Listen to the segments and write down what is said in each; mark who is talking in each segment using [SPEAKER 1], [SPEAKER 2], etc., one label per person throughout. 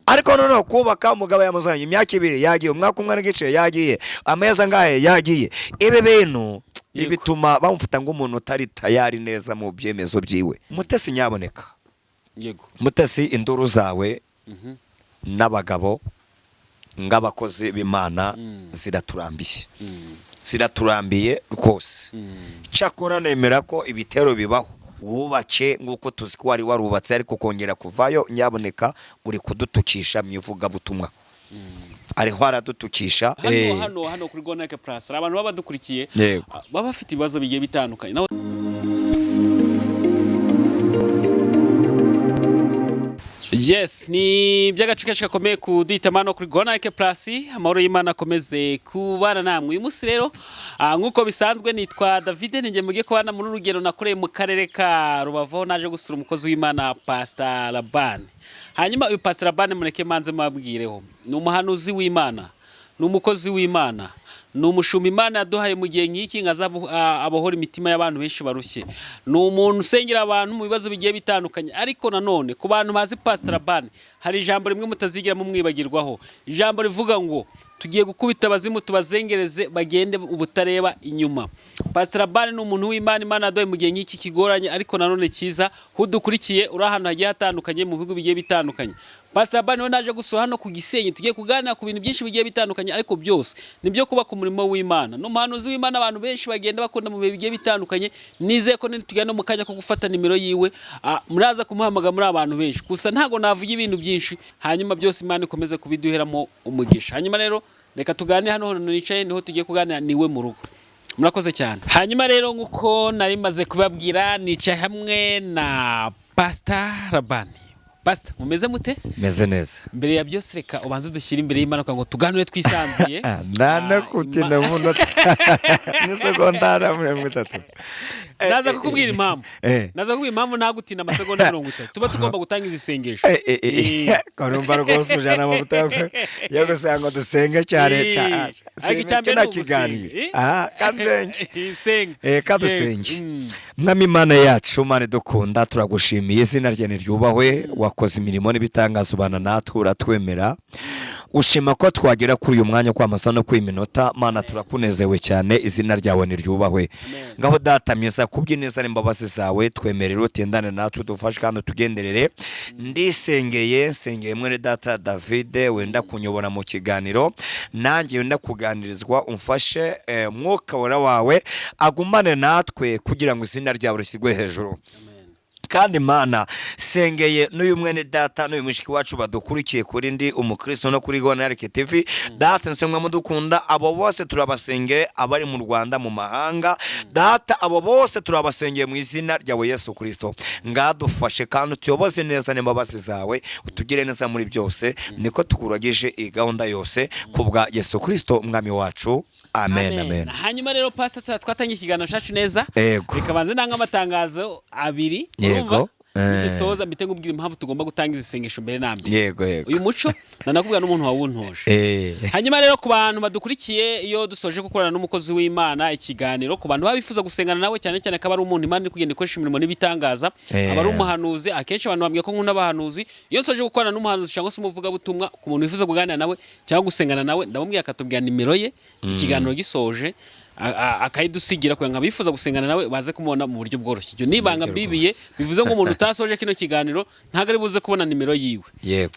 [SPEAKER 1] Ariko noneho kubaka, umugabo yamuzanye, imyaka 2 yagiye, umwaka umwe n'igice yagiye, amezi angahe yagiye, ibi bintu bituma bamufata nk'umuntu utari tayari neza mu byemezo byiwe. Mutesi, nyaboneka. Mutesi, induru zawe n'abagabo ng'abakozi b'Imana ziraturambiye, ziraturambiye rwose. Cyakora nemera ko ibitero bibaho, wubake nk'uko tuzi ko wari warubatse, ariko kongera kuvayo, nyaboneka, uri kudutukisha mu ivugabutumwa, ariho aradutukisha.
[SPEAKER 2] Hano hano kuri Gonake Plus hari abantu baba badukurikiye, baba bafite ibibazo bigiye bitandukanye. Yes, ni iby'agace kenshi gakomeye kuduhitamo hano kuri Gonake Plus. Amahoro y'Imana akomeze kubana namwe. Uyu munsi rero, nk'uko bisanzwe, nitwa David, ninjye mugiye kubana muri urugero nakoreye mu karere ka Rubavu, aho naje gusura umukozi w'Imana Pastor Labani. Hanyuma uyu Pastor Labani, mureke manze mabwireho, ni umuhanuzi w'Imana, ni umukozi w'Imana, ni umushumba Imana yaduhaye mu gihe nk'iki ngo aze abohore imitima y'abantu benshi barushye. Ni umuntu usengera abantu mu bibazo bigiye bitandukanye. Ariko nanone ku bantu bazi Pastor Labani, hari ijambo rimwe mutazigera mumwibagirwaho, ijambo rivuga ngo tugiye gukubita abazimu tubazengereze bagende ubutareba inyuma. Pastor Labani ni umuntu w'Imana Imana yaduhaye mu gihe nk'iki kigoranye ariko nanone cyiza. Udukurikiye uri ahantu hagiye hatandukanye mu bihugu bigiye bitandukanye, Pastor Labani we naje gusura hano ku Gisenyi. Tugiye kuganira ku bintu byinshi bigiye bitandukanye, ariko byose nibyo kubaka umurimo w'Imana. Ni umuhanuzi w'Imana abantu benshi bagenda bakunda mu bihe bigiye bitandukanye. Nizeye ko nitugenda no mu kanya ko gufata nimero yiwe, muraza kumuhamagara muri abantu benshi. Gusa ntabwo navuga ibintu byinshi, hanyuma byose Imana ikomeze kubiduheramo umugisha. Hanyuma rero reka tuganire. Hano hantu nicaye niho tugiye kuganira, niwe mu rugo. Murakoze cyane. Hanyuma rero nk'uko nari maze kubabwira, nicaye hamwe na Pastor Labani. Pastor, mumeze mute?
[SPEAKER 1] Meze neza.
[SPEAKER 2] Mbere ya byose, reka ubanze udushyire imbere y'Imana kugira ngo tuganire twisanzuye.
[SPEAKER 1] Ndanakutinda mu munota n'isegonda na 30.
[SPEAKER 2] Naza kukubwira impamvu. Naza kukubwira impamvu nagutinda amasegonda 30. Tuba tugomba gutanga izi sengesho.
[SPEAKER 1] Karumva rwose ujana amavuta yo gusenga ngo dusenge cyane.
[SPEAKER 2] Ariko icya mbere ni ugusenga.
[SPEAKER 1] Kiganiro. Aha kanzenge.
[SPEAKER 2] Senga.
[SPEAKER 1] Kadusenge.
[SPEAKER 2] Yego.
[SPEAKER 1] Mwami Imana yacu, Mana idukunda, turagushimiye, izina rye niryubahwe. Wakoze imirimo n'ibitangaza, ubana natwe, uratwemera, ushima ko twagera kuri uyu mwanya kwamasa no kuri minota. Mana, turakunezewe cyane, izina ryawe niryubahwe.
[SPEAKER 2] Amen.
[SPEAKER 1] Ngaho Data mwiza, kubw'ineza n'imbabazi zawe, twemerere utendane natwe, udufashe kandi utugenderere. Ndisengeye, nsengeye mwene data Davide wenda kunyobora mu kiganiro, nanjye wenda kuganirizwa, umfashe, Mwuka Wera wawe agumane natwe kugira ngo izina ryawe rishyirwe hejuru.
[SPEAKER 2] Amen.
[SPEAKER 1] Kandi Mana, sengeye n'uyu mwene data n'uyu mushiki wacu badukurikiye kuri Ndi Umukristo no kuri Gonarike TV. Data nsemwe mudukunda, abo bose turabasengeye, abari mu Rwanda, mu mahanga. Data, abo bose turabasengeye mu izina ryawe Yesu Kristo. Ngadufashe kandi utuyoboze neza n'imbabazi zawe, utugire neza muri byose. Niko tukuragije iyi gahunda yose kubwa Yesu Kristo Umwami wacu. Amen, amen.
[SPEAKER 2] Hanyuma rero Pastor, twatangiye ikiganiro cyacu neza.
[SPEAKER 1] Yego.
[SPEAKER 2] Reka banze ntange amatangazo abiri.
[SPEAKER 1] Yego.
[SPEAKER 2] Urumva? Nidusoza mpite nkubwira impamvu tugomba gutanga izi sengesho mbere na mbere.
[SPEAKER 1] yego yego
[SPEAKER 2] Uyu muco ndanakubwira n'umuntu wawuntoje. Hanyuma rero ku bantu badukurikiye, iyo dusoje gukorana n'umukozi w'Imana ikiganiro, ku bantu baba bifuza gusengana nawe, cyane cyane ko aba ari umuntu Imana iri kugenda ikoresha imirimo n'ibitangaza, aba ari umuhanuzi. Akenshi abantu bambwiye ko nkunda abahanuzi. Iyo nsoje gukorana n'umuhanuzi cyangwa se umuvugabutumwa, ku muntu wifuza kuganira nawe cyangwa gusengana nawe, ndamubwira akatubwira nimero ye ikiganiro gisoje, akayidusigira kugira ngo abifuza gusengana nawe baze kumubona mu buryo bworoshye. Iryo ni ibanga
[SPEAKER 1] Buryo
[SPEAKER 2] mbibiye.
[SPEAKER 1] rwose.
[SPEAKER 2] Bivuze ngo umuntu utasoje kino kiganiro ntabwo ari buze kubona nimero yiwe.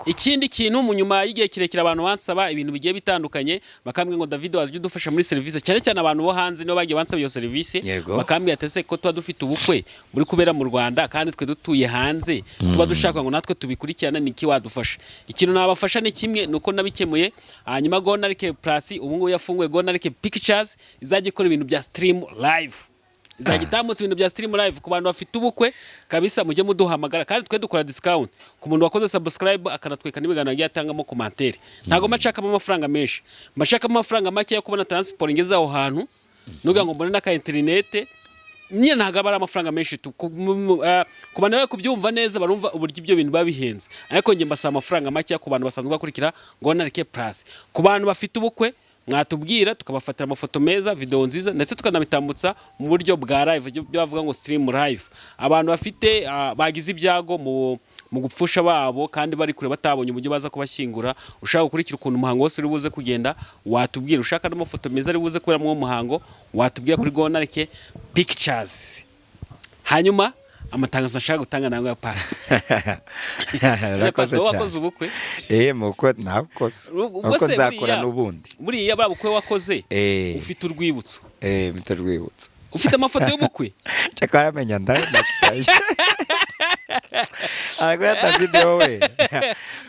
[SPEAKER 2] Ikindi kintu, mu nyuma y'igihe kirekire abantu bansaba ibintu bigiye bitandukanye, bakambwira ngo David, wazajya udufasha muri serivisi, cyane cyane abantu bo hanze nibo bagiye bansaba iyo serivisi. Bakambwira ati ese ko tuba dufite ubukwe buri kubera mu Rwanda kandi twe dutuye hanze, tuba dushaka ngo natwe tubikurikirane, ni iki wadufasha? Ikintu nabafasha ni kimwe, ni uko nabikemuye. Hanyuma Gonarike Plus ubu ngubu yafunguye Gonarike Pictures, izajya ikora ibintu bya stream live, izajya itambutsa ibintu bya stream live. Ku bantu bafite ubukwe kabisa, mujye muduhamagara, kandi twe dukora discount ku muntu wakoze subscribe akanatweka n'ibiganiro agiye atangamo commentaire. Ntabwo mba nshakamo amafaranga menshi, mba nshakamo amafaranga make yo kubona transport ngeze aho hantu, nugira ngo mbone n'aka internet nyine. Ntabwo aba ari amafaranga menshi ku bantu bari kubyumva neza, barumva uburyo ibyo bintu biba bihenze, ariko njye mbasaba amafaranga make ku bantu basanzwe bakurikira Gonarike Plus. Ku bantu bafite ubukwe, Mwatubwira tukabafatira amafoto meza, video nziza, ndetse tukanabitambutsa mu buryo bwa live, ibyo bavuga ngo stream live. Abantu bafite bagize ibyago mu gupfusha babo kandi bari kure, batabonye uburyo baza kubashyingura, ushaka gukurikira ukuntu umuhango wose uri buze kugenda, watubwira. Ushaka n'amafoto meza ari buze kubera uwo muhango, watubwira kuri Gonarike Pictures. Hanyuma amatangazo nashaka gutanga nawe ya pastor.
[SPEAKER 1] Urakoze
[SPEAKER 2] Pastor,
[SPEAKER 1] cyane.
[SPEAKER 2] wakoze ubukwe?
[SPEAKER 1] Eh, muko nakoze.
[SPEAKER 2] Ubwo
[SPEAKER 1] Uko
[SPEAKER 2] se
[SPEAKER 1] nzakora n'ubundi.
[SPEAKER 2] Buriya buriya bukwe wakoze, ufite urwibutso?
[SPEAKER 1] Eh, mfite urwibutso.
[SPEAKER 2] Ufite amafoto y'ubukwe?
[SPEAKER 1] Cyakora amenya ndayamaye. Ariko yata video we.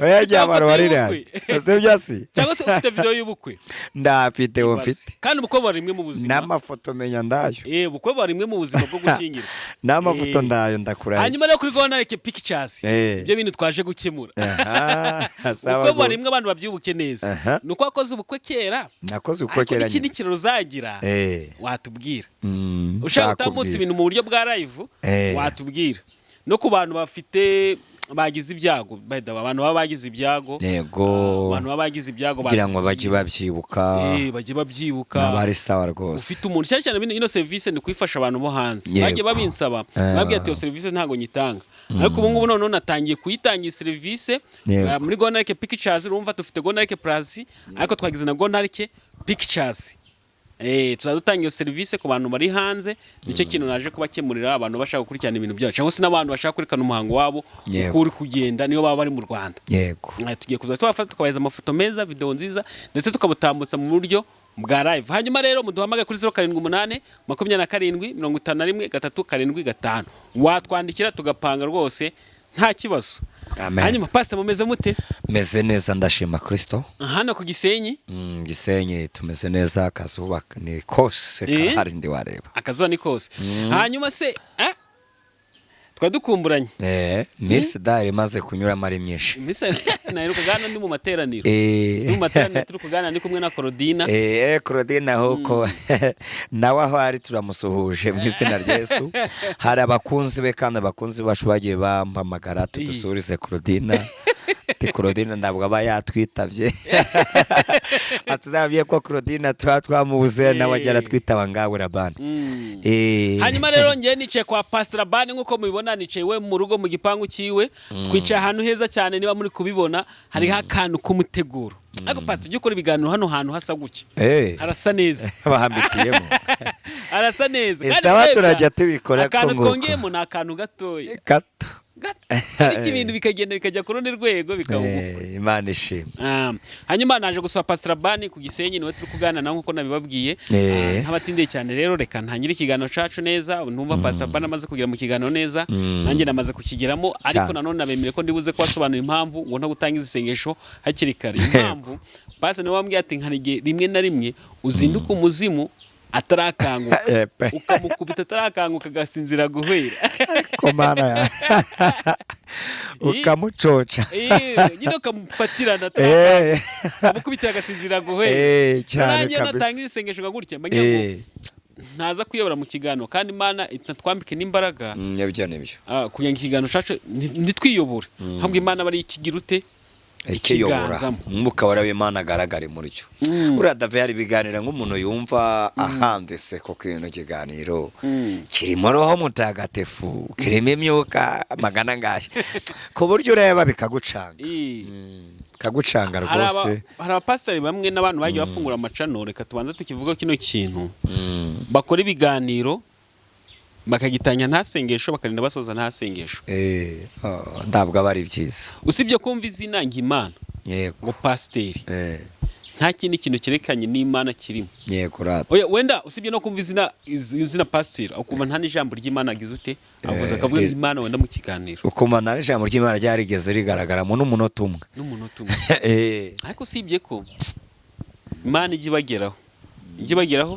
[SPEAKER 1] Oya, jya
[SPEAKER 2] Amafoto
[SPEAKER 1] abantu barira.
[SPEAKER 2] y'ubukwe.
[SPEAKER 1] Ese byasi?
[SPEAKER 2] Cyangwa se ufite video y'ubukwe?
[SPEAKER 1] Ndafite, uwo mfite.
[SPEAKER 2] Kandi ubukwe buba rimwe mu buzima.
[SPEAKER 1] N'amafoto menya ndayo.
[SPEAKER 2] Eh, ubukwe buba rimwe mu buzima bwo gushyingirwa.
[SPEAKER 1] N'amafoto ndayo, ndakurahiye.
[SPEAKER 2] Hanyuma rero kuri Gonarike Pictures, ibyo bintu twaje gukemura.
[SPEAKER 1] Aha, sawa
[SPEAKER 2] Ubukwe buba
[SPEAKER 1] rwose.
[SPEAKER 2] rimwe, abantu babyibuke neza. Ni uko wakoze ubukwe kera,
[SPEAKER 1] Nakoze ubukwe
[SPEAKER 2] ariko
[SPEAKER 1] kera
[SPEAKER 2] n'ikindi
[SPEAKER 1] nyine.
[SPEAKER 2] kirori uzagira, watubwira. Ushaka
[SPEAKER 1] Nzakubwira.
[SPEAKER 2] gutambutsa ibintu mu buryo bwa live, watubwira. No ku bantu bafite bagize ibyago, by the way, abantu baba bagize ibyago, abantu baba bagize ibyago,
[SPEAKER 1] Kugira ngo bajye babyibuka.
[SPEAKER 2] Eh, bajye babyibuka.
[SPEAKER 1] Nabari sawa rwose.
[SPEAKER 2] Ufite umuntu, cyane cyane ino serivisi ni kuyifasha abantu bo hanze. Bagiye babinsaba, babwiye ati iyo serivisi ntabwo nyitanga, ariko ubu ngubu noneho natangiye kuyitanga iyi serivisi muri Gonarike Pictures. Urumva dufite Gonarike Plus, ariko twagize na Gonarike Pictures. Tuzajya dutanga iyo serivisi ku bantu bari hanze. Nicyo kintu naje kubakemurira, abantu bashaka gukurikirana ibintu byacu, cyangwa se n'abantu bashaka kwerekana umuhango wabo uko uri kugenda, niyo baba bari mu Rwanda. Tugiye kuza tubafata, tukabahereza amafoto meza, video nziza, ndetse tukabutambutsa mu buryo bwa live. Hanyuma rero muduhamagaye kuri 0782751375, watwandikira tugapanga rwose nta kibazo.
[SPEAKER 1] Amen.
[SPEAKER 2] Hanyuma pastor, mumeze mute?
[SPEAKER 1] Meze neza, ndashima Kristo.
[SPEAKER 2] Hano ku Gisenyi?
[SPEAKER 1] Gisenyi tumeze neza, akazuba ni kose karahari, ndi wareba.
[SPEAKER 2] Akazuba ni kose. Hanyuma se twari dukumburanye.
[SPEAKER 1] Eh, Miss Dare imaze kunyuramo ari myinshi.
[SPEAKER 2] Iminsi naheruka hano ndi mu materaniro. Ndi mu materaniro, turi kuganira, ndi kumwe na Korodina.
[SPEAKER 1] Eh, Claudine, ahubwo nawe aho ari turamusuhuje mu izina rya Yesu. Hari abakunzi be kandi abakunzi bacu bagiye bampamagara, tudusurize Claudine. Ati Claudine ntabwo aba yatwitabye, atuzabwiye ko Claudine tuba twamubuze, nawe ajya aratwitaba ngawe Rabani.
[SPEAKER 2] Hanyuma rero njye nicaye kwa Pastor Rabani, nk'uko mubibona nicaye iwe mu rugo, mu gipangu cyiwe. Twicaye ahantu heza cyane, niba muri kubibona hariho akantu k'umuteguro. Ariko Pastor, ujye ukora ibiganiro hano hantu hasa gutya. Harasa neza.
[SPEAKER 1] Bahambikiyemo.
[SPEAKER 2] Harasa neza. Kandi
[SPEAKER 1] Sawa,
[SPEAKER 2] urebye,
[SPEAKER 1] turajya tubikora
[SPEAKER 2] akantu
[SPEAKER 1] ko nguko.
[SPEAKER 2] twongeyemo ni akantu gatoya.
[SPEAKER 1] Gato.
[SPEAKER 2] Gato, ariko ibintu bikagenda bikajya ku rundi rwego, bikaba ubukwe.
[SPEAKER 1] Imana ishimwe.
[SPEAKER 2] Hanyuma naje gusaba Pastor Rabani ku Gisenyi, niwe turi kuganira nawe nk'uko nabibabwiye. Ntabatindiye cyane rero, reka ntangire ikiganiro cacu neza. Numva Pastor Rabani amaze kugera mu kiganiro neza, nanjye namaze kukigeramo, ariko nanone nabemereye ko ndibuze kubasobanurira impamvu ngo nta gutanga isengesho hakiri kare. Impamvu, Pastor niwe wambwiye ati nkari igihe rimwe na rimwe uzinduka umuzimu atarakanguka,
[SPEAKER 1] Epe.
[SPEAKER 2] ukamukubita atarakanguka, agasinzira guhera.
[SPEAKER 1] Ko mana ya ukamucoca.
[SPEAKER 2] Nyine ukamufatirana atarakanguka, ukamukubitira agasinzira guhera.
[SPEAKER 1] Cyane.
[SPEAKER 2] Nanjye
[SPEAKER 1] Kabisa.
[SPEAKER 2] natanga isengesho nka gutya mba ngira ngo ntaza kuyobora mu kiganiro, kandi Imana itatwambike n'imbaraga,
[SPEAKER 1] Nibyo, nibyo.
[SPEAKER 2] Kugira ngo ikiganiro cyacu ntitwiyobore, ahubwo Imana aba ari ikigira ute?
[SPEAKER 1] Ikiyobora.
[SPEAKER 2] Ikiganzamo.
[SPEAKER 1] Umwuka wera w'Imana agaragare muri cyo. Buriya Dave, hari ibiganiro nk'umuntu yumva ahanditse ko kino kiganiro kirimo Roho Mutagatifu, kirimo imyuka magana angahe, ku buryo ureba bikagucanga. Bikagucanga rwose.
[SPEAKER 2] Hari abapasiteri bamwe n'abantu bagiye bafungura amacano, reka tubanze tukivuga kino kintu, bakora ibiganiro bakagitanya nta sengesho, bakarinda basoza nta sengesho.
[SPEAKER 1] Oh, ntabwo aba ari byiza.
[SPEAKER 2] Usibye kumva izina nk'Imana, ngo pasiteri, nta kindi kintu cyerekanye n'Imana kirimo.
[SPEAKER 1] Yego rata.
[SPEAKER 2] Oya, wenda usibye no kumva izina izina pasiteri, ukumva nta n'ijambo ry'Imana agize ute avuze, akavuga Imana wenda mu kiganiro.
[SPEAKER 1] Ukumva nta n'ijambo ry'Imana ryarigeze rigaragaramo n'umunota umwe.
[SPEAKER 2] N'umunota umwe. Ariko usibye ko Imana ijya ibageraho, ijya ibageraho.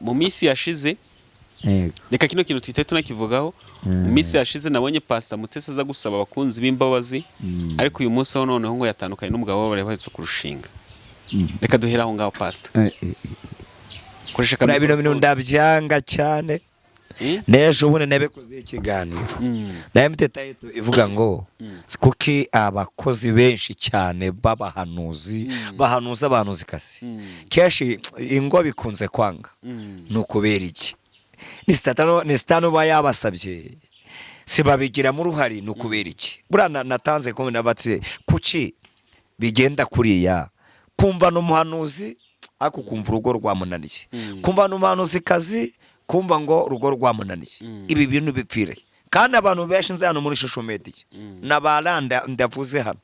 [SPEAKER 2] Mu minsi yashize, reka kino kintu tuhite tunakivugaho, mu minsi yashize nabonye Pastor Mutesi aza gusaba abakunzi b'imbabazi, ariko uyu munsi ho noneho ngo yatandukanye n'umugabo we bari baherutse kurushinga. Reka duhere aho ngaho, Pastor. Koresha
[SPEAKER 1] Buriya bino bintu
[SPEAKER 2] microphone.
[SPEAKER 1] ndabyanga cyane. N'ejo bundi nabikozeho ikiganiro, nayo mfite title ivuga ngo kuki abakozi benshi cyane b'abahanuzi bahanuza abahanuzi kasi kenshi ingo bikunze kwanga, ni ukubera iki? Ni sitani uba yabasabye, si babigiramo uruhare, ni ukubera iki? Buriya natanze comment nabatse, kuki bigenda kuriya? Kumva ni umuhanuzi ariko ukumva urugo rwamunaniye, kumva ni umuhanuzikazi, kumva ngo urugo rwamunaniye. Ibi bintu bipfire kandi abantu benshi nzi hano muri social media n'abaranda ndavuze hano,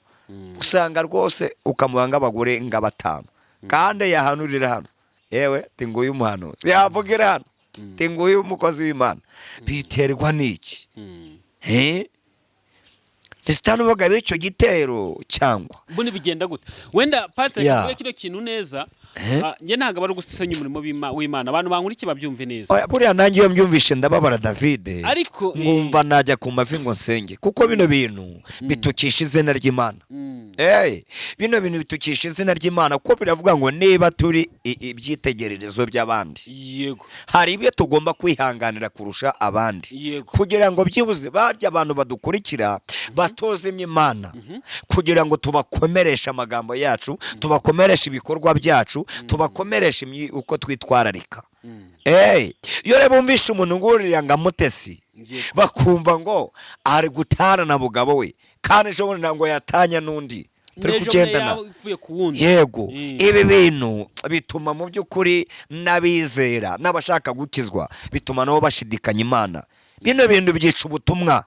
[SPEAKER 1] usanga rwose ukamuha nk'abagore nka batanu, kandi yahanurira hano, yewe ti nguyu umuhanuzi, yavugira hano ti nguyu umukozi w'Imana. Biterwa n'iki? Eh? Ni sitani ubaga icyo gitero cyangwa
[SPEAKER 2] Ubundi bigenda gute? Wenda pastor, tuvuge kino kintu neza.
[SPEAKER 1] Eh?
[SPEAKER 2] Njye ntabwo bari gusenya umurimo w'Imana, abantu bankurikiye babyumve neza.
[SPEAKER 1] Oya, buriya nanjye iyo mbyumvishe ndababara, David.
[SPEAKER 2] Ariko,
[SPEAKER 1] nkumva najya ku mavi ngo nsenge, kuko bino bintu bitukisha izina ry'Imana. Bino bintu bitukisha izina ry'Imana, kuko biravuga ngo niba turi ibyitegererezo by'abandi, hari ibyo tugomba kwihanganira kurusha abandi, kugira ngo byibuze barya abantu badukurikira batozemo Imana, kugira ngo tubakomereshe amagambo yacu, tubakomereshe ibikorwa byacu, tubakomereshe uko twitwararika. Iyo rero bumvishe umuntu ngurira ngo Mutesi, bakumva ngo ari gutana na mugabo we, kandi ejo bundi ntabwo yatanya n'undi turi
[SPEAKER 2] N'ejo bundi
[SPEAKER 1] kugendana.
[SPEAKER 2] Yaba uvuye ku wundi.
[SPEAKER 1] Yego. Ibi bintu bituma mu by'ukuri n'abizera n'abashaka gukizwa, bituma nabo bashidikanya Imana. Bino bintu byica ubutumwa,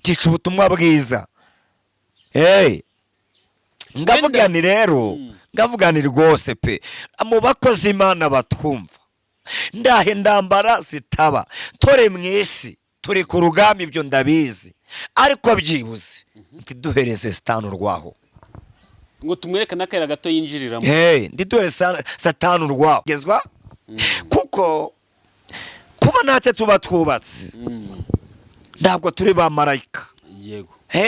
[SPEAKER 1] byica ubutumwa bwiza. Hey. Ngavuga ni rero, ngavuga ni rwose pe, mu bakozi Imana batwumva, ndahe ndambara zitaba, turi mu isi, turi ku rugamba, ibyo ndabizi, ariko byibuze ntiduhereze sitani urwaho.
[SPEAKER 2] Ngo tumwereke n'akayira gato yinjiriramo.
[SPEAKER 1] Hey, ndiduhereze satani urwaho gezwa, kuko kuba natwe tuba twubatse, ntabwo turi ba marayika.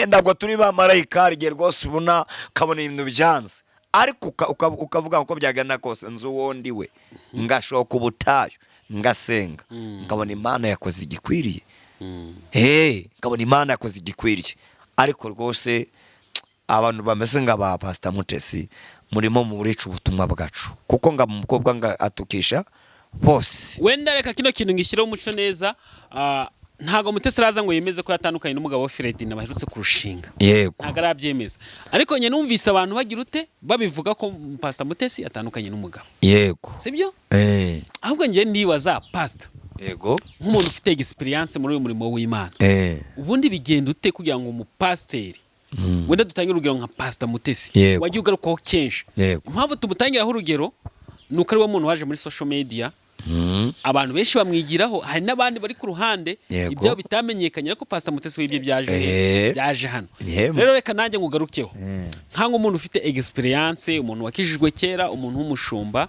[SPEAKER 1] Ntabwo turi ba marayika. Hari igihe rwose ubona ukabona ibintu byanze, ariko ukavuga uko byagenda kose nzi uwo ndi we, ngashoka ubutayu, ngasenga, nkabona Imana yakoze igikwiriye. Nkabona Imana yakoze igikwiriye. Ariko rwose abantu bameze nka ba Pasita Mutesi, murimo murica ubutumwa bwacu, kuko nga umukobwa nga atukisha bose.
[SPEAKER 2] Wenda reka kino kintu ngishyireho umuco neza. Ntabwo Mutesi araza ngo yemeze ko yatandukanye n'umugabo wa Ferdinand baherutse kurushinga. Ntabwo arabyemeza, ariko njye numvise abantu bagira ute, babivuga ko Pastor Mutesi yatandukanye n'umugabo. Sibyo? Ahubwo njye ndibaza, Pastor, nk'umuntu ufite experience muri uyu murimo w'Imana, ubundi bigenda ute kugira ngo umupasiteri, wenda dutange urugero nka Pastor Mutesi, wagiye ugarukwaho kenshi, impamvu tumutangiraho urugero ni uko ari we muntu waje muri social media, abantu benshi bamwigiraho, hari n'abandi bari ku ruhande, ibyabo bitamenyekanye, ariko Pastor Mutesi we ibye byaje byaje hano.
[SPEAKER 1] Ni hema.
[SPEAKER 2] Rero reka nanjye ngugarukeho nk'umuntu ufite experience, umuntu wakijijwe kera, umuntu w'umushumba,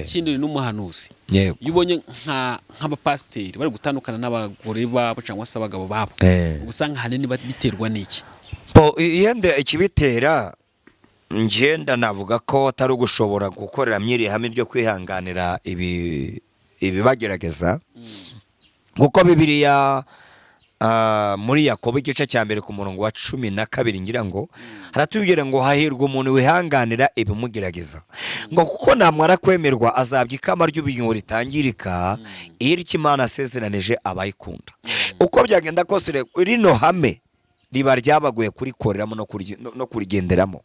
[SPEAKER 2] ikindi uri n'umuhanuzi. Iyo ubonye nk'abapasiteri bari gutandukana n'abagore babo cyangwa se abagabo babo, uba usanga ahanini biterwa n'iki?
[SPEAKER 1] Bo, yenda ikibitera, ngenda navuga ko atari ugushobora gukorera mw'iri hame ryo kwihanganira ibi ibibagerageza, kuko Bibiliya muri Yakobo igice cya mbere ku murongo wa 12 ngira ngo haratubwira ngo hahirwa umuntu wihanganira ibimugerageza, ngo kuko namara kwemerwa azabya ikamba ry'ubugingo ritangirika, iyo icyo Imana asezeranije abayikunda. Uko byagenda kose rero, rino hame riba ryabagoye kurikoreramo no kurigenderamo,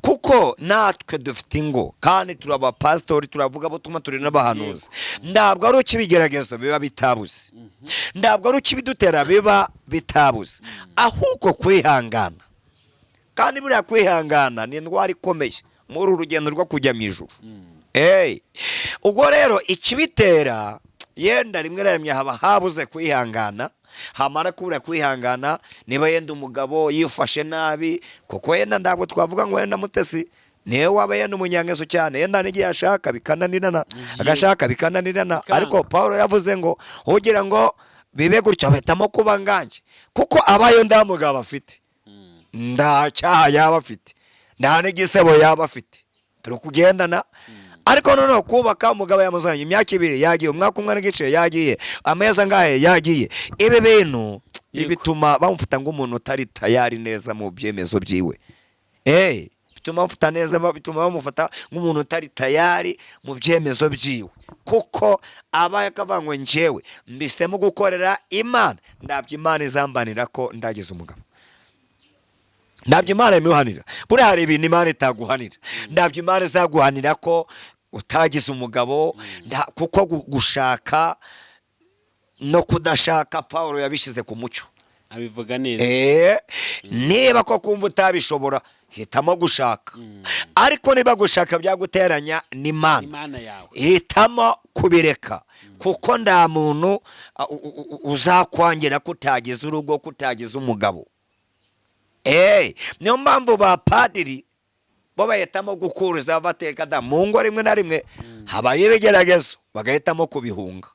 [SPEAKER 1] kuko natwe dufite ingo kandi turi abapasitori, turavuga butumwa, turi n'abahanuzi. Ntabwo ari uko ibigeragezo biba bitabuze, ntabwo ari uko ibidutera biba bitabuze, ahubwo kwihangana. Kandi buriya kwihangana ni indwara ikomeye muri uru rugendo rwo kujya mu ijuru. Hey, ubwo rero ikibitera, yenda rimwe na rimwe haba habuze kwihangana. Hamara kubura kwihangana, niba yenda umugabo yifashe nabi, kuko yenda ntabwo twavuga ngo yenda Mutesi niwe waba yenda umunyangeso cyane, yenda n'igihe ashaka bikananirana, agashaka bikananirana.
[SPEAKER 2] Bikanga.
[SPEAKER 1] Ariko Paul yavuze ngo ugira ngo bibe gutyo bahitamo kuba nganjye, kuko abayo nta mugabo afite, nta cyaha yaba afite, nta n'igisebo yaba afite, turi kugendana. Ariko noneho kubaka, umugabo yamuzanye, imyaka 2 yagiye, umwaka umwe n'igice yagiye, amezi angahe yagiye. Ibi bintu bituma bamufata nk'umuntu utari tayari neza mu byemezo byiwe. Bituma bamufata neza, bituma bamufata nk'umuntu utari tayari mu byemezo byiwe, kuko aba yakavuga ngo njyewe mbisemo gukorera Imana, ndabyo Imana izambanira ko ndagize umugabo, ndabyo Imana imuhanira. Buriya hari ibintu Imana itaguhanira, ndabyo Imana izaguhanira ko utagize umugabo, kuko gushaka no kudashaka Paul yabishyize ku mucyo.
[SPEAKER 2] Abivuga neza.
[SPEAKER 1] Niba ko kumva utabishobora, hitamo gushaka, ariko niba gushaka byaguteranya n'Imana,
[SPEAKER 2] Imana yawe,
[SPEAKER 1] hitamo kubireka, kuko nta muntu uzakwangira ko utagize urugo, ko utagize umugabo. Niyo mpamvu ba padiri bo bahitamo gukuriza bateka da mu ngo, rimwe na rimwe habaye ibigeragezo bagahitamo kubihunga.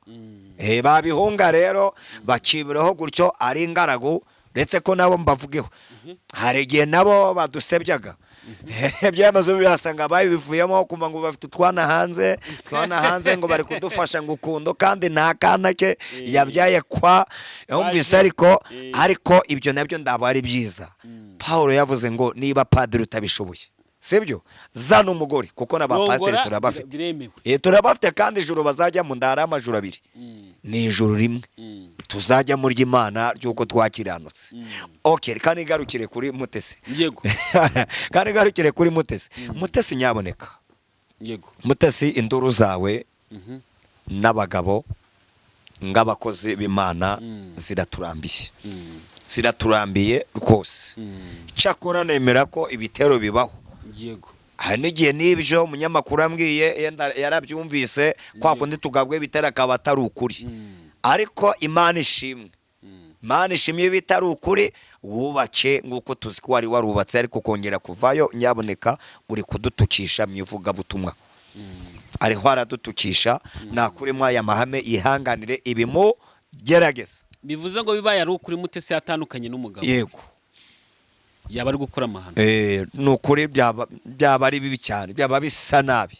[SPEAKER 1] Babihunga rero bakibiraho gutyo ari ingaragu. Ndetse ko nabo mbavugeho, hari igihe nabo badusebyaga, ibyemezo birasanga babivuyemo, kumva ngo bafite utwana hanze, ngo bari kudufasha ngo ukundo, kandi nta kana ke yabyaye kwa yumvise. Ariko ariko ibyo nabyo ndaba ari byiza. Paul yavuze ngo niba padiri utabishoboye, sibyo, zana umugore, kuko n'abapasiteri
[SPEAKER 2] Rongora,
[SPEAKER 1] turabafite.
[SPEAKER 2] Biremewe.
[SPEAKER 1] Turabafite, kandi ijuru bazajyamo ndari amajuru abiri, ni ijuru rimwe tuzajya muri Imana ry'uko twakiranutse. Okay, kandi igarukire kuri Mutesi. Kandi igarukire kuri Mutesi. Mutesi, nyaboneka. Mutesi, induru zawe n'abagabo ng'abakozi b'Imana ziraturambiye, ziraturambiye rwose. Cyakora nemera ko ibitero bibaho. Hari n'igihe n'ibyo umunyamakuru ambwiye yenda yarabyumvise kwa kundi tugabwe ibitero, akaba atari ukuri. Ariko Imana ishimwe, Imana ishimwe, iyo bitari ukuri wubake nk'uko tuzi ko wari warubatse, ariko kongera kuvayo, nyaboneka, uri kudutukisha mu ivugabutumwa. Ariho aradutukisha nakurimo aya mahame, yihanganire ibimugerageza.
[SPEAKER 2] Bivuze ngo bibaye ari ukuri Mutesi yatandukanye n'umugabo, yaba ari gukora amahano.
[SPEAKER 1] Ni ukuri byaba ari bibi cyane, byaba bisa nabi,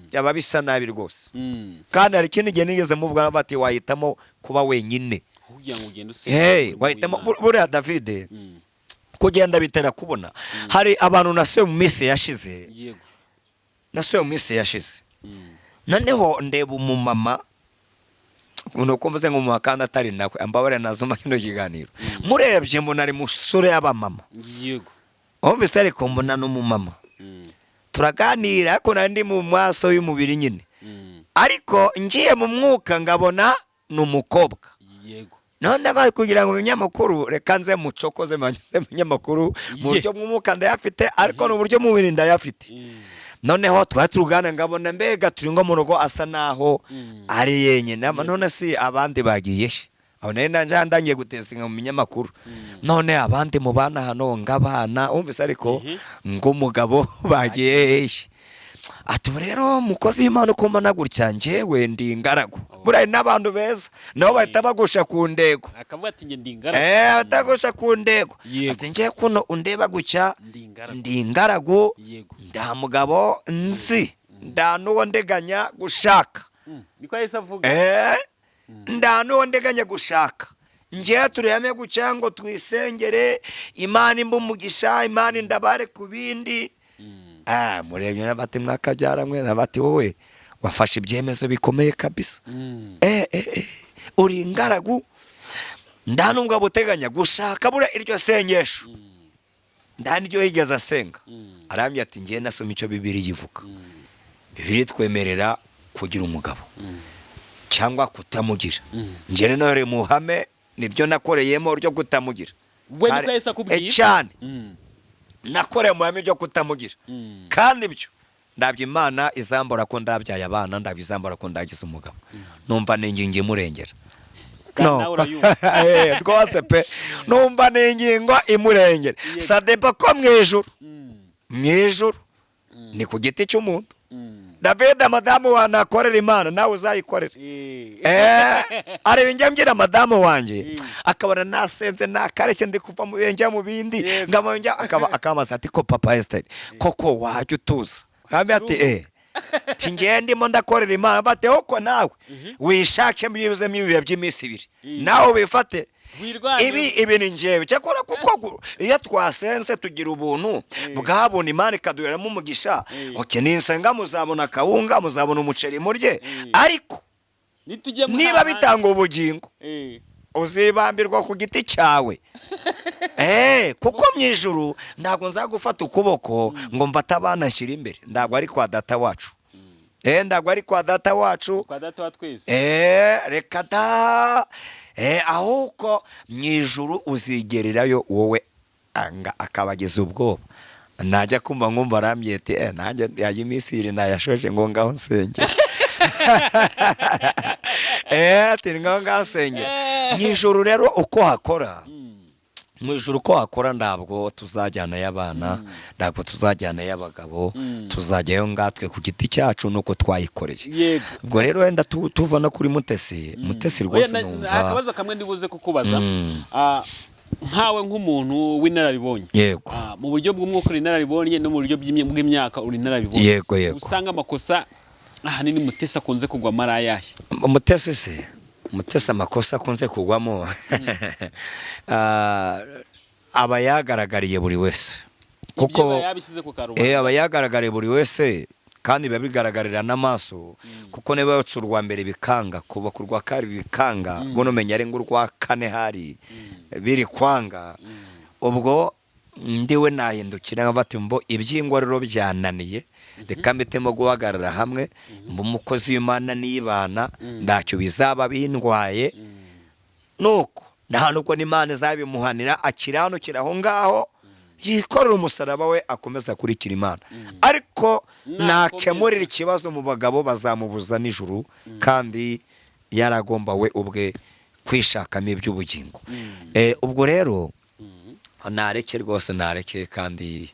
[SPEAKER 1] byaba bisa nabi rwose. Kandi hari ikindi gihe nigeze muvuga bati wahitamo kuba wenyine
[SPEAKER 2] kugira ngo ugende usenga
[SPEAKER 1] Hey,
[SPEAKER 2] umurimo
[SPEAKER 1] wahitamo
[SPEAKER 2] w'Imana.
[SPEAKER 1] Buriya David, kugenda bitera kubona hari abantu nasuye mu minsi yashize. Nasuye mu minsi yashize, noneho ndeba umumama, ni uko mvuze ngo umumama kandi atari nawe, ambabare nazuma kino kiganiro, murebye mbona ari mu sura y'abamama. Wumvise, ariko mbona n'umumama. Turaganira, ariko nari ndi mu maso y'umubiri nyine, ariko ngiye mu mwuka ngabona ni umukobwa. None bari kugira ngo ibinyamakuru, reka nze mucokoze manyuze mu binyamakuru mu buryo bw'umwuka ndayafite, ariko mu buryo bw'umubiri ndayafite. Noneho twari turugana, ngabona mbega turi nko mu rugo, asa naho ari yenyine. None si abandi bagiye he? Aho nari nanje ndangiye gutesinga mu binyamakuru, none abandi mubana hano ngabana, wumvise, ariko ng'umugabo bagiye hehe? Ati ubu rero mukozi w'Imana, uko mbona gutya, njyewe ndi ingaragu. Buriya hari n'abantu beza nabo bahita bagusha ku ndego.
[SPEAKER 2] Akavuga ati njye ndi ingaragu.
[SPEAKER 1] Batagusha ku ndego. Ati njye kuno undeba gutya,
[SPEAKER 2] Ndi ingaragu.
[SPEAKER 1] ndi ingaragu, nta mugabo nzi, nta n'uwo ndeganya gushaka.
[SPEAKER 2] Niko yahise avuga.
[SPEAKER 1] Nta n'uwo ndeganya gushaka. Njyewe tureyame gutya ngo twisengere Imana imba umugisha, Imana indabare ku bindi. Murebye nabati mwakabyara mwe, nabati wowe wafashe ibyemezo bikomeye kabisa. Uri ingaragu, nta nubwo buteganya gushaka. Buriya iryo sengesho nta n'iryo yigeze asenga. Arambwira ati ngiye nasoma icyo Bibiri yivuga. Bibiri twemerera kugira umugabo cyangwa kutamugira. Njye rero muhame niryo nakoreyemo ryo kutamugira.
[SPEAKER 2] We niko yahise akubwira?
[SPEAKER 1] Cyane. Nakoreye mu hame ryo kutamugira. Kandi ibyo ndabyo Imana izambura ko ndabyaye abana, ndabyo izambura ko ndagize umugabo. Numva ni ingingo imurengera.
[SPEAKER 2] Kandi nawe urayumva.
[SPEAKER 1] Rwose pe, numva ni ingingo imurengera. Sadepa ko mu ijuru, mu ijuru ni ku giti cy'umuntu. David, madamu wa nakorera Imana, nawe uzayikorera. Areba njya mbwira madamu wanjye, akabona nasenze nakareke, ndi kuva mu bihe njya mu bindi. Ngama njya akaba akamaza ati ko papa Esther koko wajya utuza? Nkambi ati Ati ngewe ndimo ndakorera Imana, bateho ko nawe wishake byibuzemo ibihe by'iminsi 2 nawe wifate.
[SPEAKER 2] Wirwane.
[SPEAKER 1] Ibi ni njyewe cyakora, kuko iyo twasenze tugira ubuntu bwabona Imana ikaduheramo umugisha. Okay, ninsenga muzabona akawunga, muzabona umuceri murye, ariko
[SPEAKER 2] nitujya mu
[SPEAKER 1] niba
[SPEAKER 2] hahandi.
[SPEAKER 1] bitanga ubugingo, uzibambirwa ku giti cyawe. Kuko mu ijuru ntabwo nzagufata ukuboko ngo mfate abana nshyire imbere. Ntabwo ari kwa data wacu. Ntabwo ari kwa data wacu.
[SPEAKER 2] Kwa data wa twese.
[SPEAKER 1] Reka da. Ahubwo mu ijuru uzigererayo wowe anga akabageza ubwoba. Najya kumva nkumva arambwiye ati nanjye yayo iminsi ibiri nayashoje ngo ngaho nsenge. Ati ngaho ngaho nsenge. Mu ijuru rero uko hakora, mu ijuru uko hakora, ntabwo tuzajyanayo abana, ntabwo tuzajyanayo abagabo, tuzajyayo ngatwe ku giti cyacu nuko twayikoreye. Ubwo rero wenda tuva no kuri Mutesi, Mutesi
[SPEAKER 2] Oya,
[SPEAKER 1] rwose numva
[SPEAKER 2] akabazo kamwe ndibuze kukubaza. Nkawe nk'umuntu w'inararibonye, mu buryo bw'umwuka uri inararibonye, no mu buryo bw'imyaka uri inararibonye,
[SPEAKER 1] Yego, yego.
[SPEAKER 2] usanga amakosa ahanini Mutesi akunze kugwamo ari ayahe?
[SPEAKER 1] Mutesi se, Mutesi amakosa akunze kugwamo aba yagaragariye buri wese, kuko
[SPEAKER 2] Ibyo aba yabishyize ku karubanda.
[SPEAKER 1] Aba yagaragariye buri wese kandi biba bigaragarira n'amaso, kuko niba yotse urwa mbere bikanga, kuba ku rwa kabiri bikanga, buno umenya ari ng'urwa kane hari biri kwanga, ubwo ndiwe nahindukira nkavuga mbo iby'ingwa rero byananiye, reka mbitemo guhagarara hamwe mba umukozi w'Imana nibana, ntacyo bizaba bindwaye. Nuko nta nubwo n'Imana izabimuhanira, akiranukira aho ngaho, yikorera umusaraba we, akomeza akurikira Imana, ariko nakemurira ikibazo mu bagabo bazamubuza nijoro, kandi yaragomba we ubwe kwishakamo iby'ubugingo. Ubwo rero nareke rwose, nareke. Kandi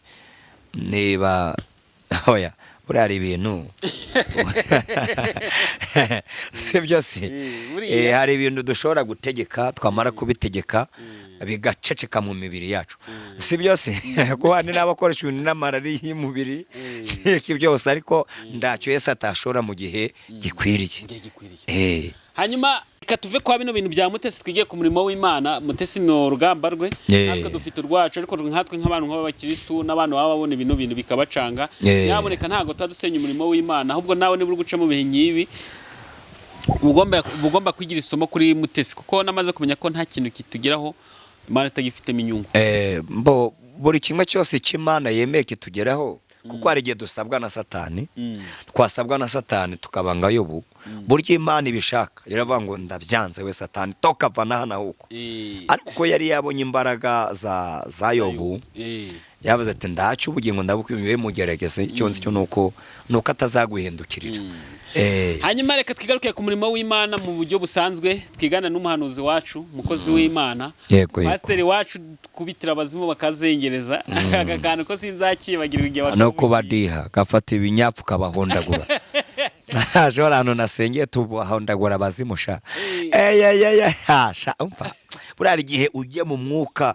[SPEAKER 1] niba oya buriya hari ibintu si byo si
[SPEAKER 2] Buriya.
[SPEAKER 1] Hari ibintu dushobora gutegeka, twamara kubitegeka bigaceceka mu mibiri yacu, si byo si? Kuko hari n'abakoresha ibintu n'amarari y'umubiri n'iki byose, ariko ntacyo Yesu atashora mu gihe gikwiriye.
[SPEAKER 2] Igihe gikwiriye. Hanyuma reka tuve kwa bino bintu bya Mutesi, twigiye ku murimo w'Imana. Mutesi ni urugamba rwe, natwe dufite urwacu, ariko nkatwe nk'abantu nk'abakirisitu n'abantu baba babona ibintu bintu bikabacanga, nyaboneka ntabwo tuba dusenya umurimo w'Imana. Ahubwo nawe niba uri guca mu bihe nk'ibi, uba ugomba kwigira isomo kuri Mutesi, kuko namaze kumenya ko nta kintu kitugeraho Imana itagifitemo inyungu.
[SPEAKER 1] Mbo buri kimwe cyose cy'Imana yemeye kitugeraho, kuko hari igihe dusabwa na Satani, twasabwa na Satani tukaba nka Yobu. Burya Imana ibishaka iravuga ngo ndabyanze, we Satani toka va hano huko. Ariko uko yari yabonye imbaraga za Yobu, yavuze ati ndacyo ubugingo ndabukwimiye, mugerageze, icyo nzi cyo nuko atazaguhindukirira.
[SPEAKER 2] Hanyuma reka twigaruke ku murimo w'Imana mu buryo busanzwe, twigana n'umuhanuzi wacu, umukozi w'Imana,
[SPEAKER 1] Yego, yego.
[SPEAKER 2] pasiteri wacu, kubitira abazimu bakazengereza. Aka kantu ko sinzakibagirwa igihe
[SPEAKER 1] no
[SPEAKER 2] bakakubwiye.
[SPEAKER 1] Kubadiha gafata ibinyafu kabahondagura. Ashobora ahantu nasengeye tubahondagura abazimu sha. Sha umva, buriya hari igihe ujya mu mwuka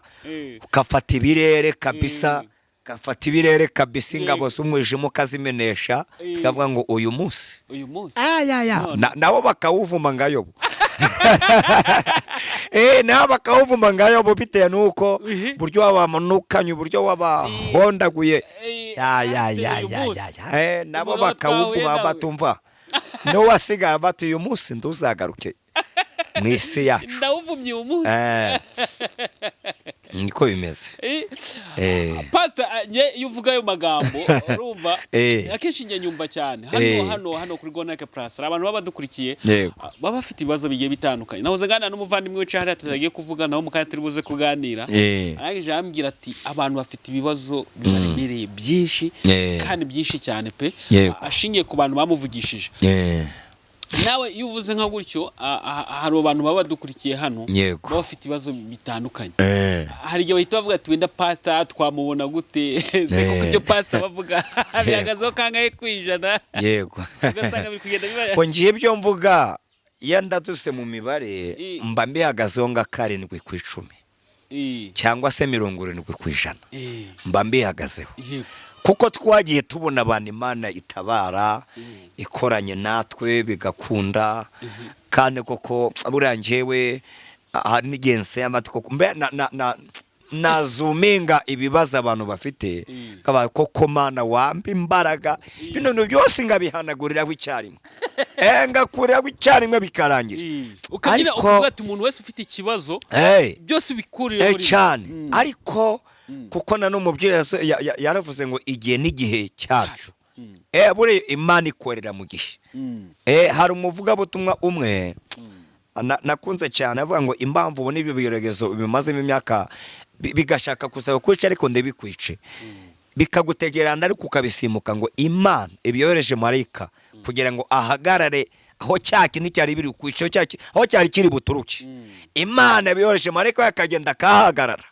[SPEAKER 1] ukafata ibirere kabisa, gafata ibirere kabisa, ingabo z'umwijima ukazimenesha, zikavuga ngo uyu munsi
[SPEAKER 2] uyu munsi
[SPEAKER 1] ayaya.
[SPEAKER 2] None.
[SPEAKER 1] Nabo bakawuvuma nka Yobu. Nabo bakawuvuma nka Yobu, bitewe n'uko buryo wabamanukanye, uburyo wabahondaguye. Ya ya
[SPEAKER 2] ati
[SPEAKER 1] ya
[SPEAKER 2] uyu
[SPEAKER 1] ya
[SPEAKER 2] munsi.
[SPEAKER 1] ya ya. Nabo
[SPEAKER 2] Umugabo twahuye
[SPEAKER 1] bakawuvuma
[SPEAKER 2] nawe.
[SPEAKER 1] batumva n'uwasigaye bati uyu munsi nduzagaruke mu isi yacu.
[SPEAKER 2] Ndawuvumye uyu munsi.
[SPEAKER 1] Niko bimeze.
[SPEAKER 2] Pastor, njye iyo uvuga ayo magambo, urumva, akenshi njye nyumva cyane hano, hano kuri Gonake Plus hari abantu baba badukurikiye, baba bafite ibibazo bigiye bitandukanye. Nahoze nganira n'umuvandimwe wicaye hariya tutagiye kuvuga nawe, mu kanya turi buze kuganira, arangije arambwira ati abantu bafite ibibazo bibaremereye byinshi kandi byinshi cyane pe, ashingiye ku bantu bamuvugishije. Nawe iyo uvuze nka gutyo, hari abantu baba badukurikiye hano, baba bafite ibibazo bitandukanye, hari igihe bahita bavuga ati wenda pasita twamubona gute se kuko ibyo pasita bavuga bihagazeho kangahe ku ijana? Ugasanga biri kugenda biba
[SPEAKER 1] Ko ngiye ibyo mvuga iyo ndaduse mu mibare, mba mbihagazeho nka 7 ku 10 cyangwa se 70%, mba mbihagazeho. Kuko twagiye tubona abantu Imana itabara ikoranye natwe bigakunda. Kandi koko buriya njyewe hari n'igihe nseye amatwi koko mbe nazuminga ibibazo abantu bafite, kaba koko Mana wampa imbaraga, bino bintu byose ngabihanaguriraho icyarimwe, ngakuriraho icyarimwe bikarangira.
[SPEAKER 2] Ukagira
[SPEAKER 1] Ariko-
[SPEAKER 2] ukavuga ati umuntu wese ufite ikibazo byose ubikurire muri
[SPEAKER 1] Cyane. Ariko kuko na n'umubyeyi yaravuze ngo igihe n'igihe cyacu. Buriya Imana ikorera mu gihe. Hari umuvugabutumwa umwe nakunze cyane avuga ngo impamvu ubona ibyo bigeragezo bimazemo imyaka bigashaka kusaba kwica ariko ndibikwice, bikagutegerana ariko ukabisimuka, ngo Imana ibiyohereje marayika kugira ngo ahagarare aho cya kintu cyari biri kwica, aho cyari kiri buturuke. Imana ibiyohereje marayika we akagenda akahagarara.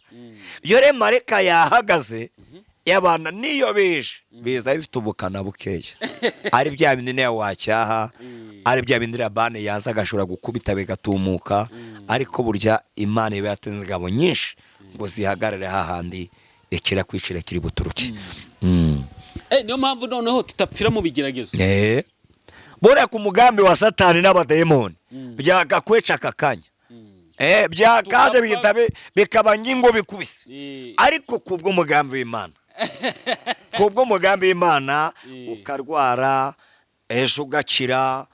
[SPEAKER 1] Iyo rero marayika yahagaze y'abana, niyo bije biza bifite ubukana bukeya, ari bya bindi nawe wacyaha, ari bya bindi Labani yaza agashobora gukubita bigatumuka. Ariko burya Imana iba yatanze ingabo nyinshi ngo zihagarare hahandi ikirakwicira kiri buturuke.
[SPEAKER 2] Niyo mpamvu noneho tutapfira mu bigeragezo.
[SPEAKER 1] Buriya ku mugambi wa Satani n'abadayimoni byagakweca aka kanya, byakaje
[SPEAKER 2] Tugapfa.
[SPEAKER 1] bihita bikaba ngingo bikubise. Ariko kubw'umugambi w'Imana, kubw'umugambi w'Imana, ukarwara ejo ugakira,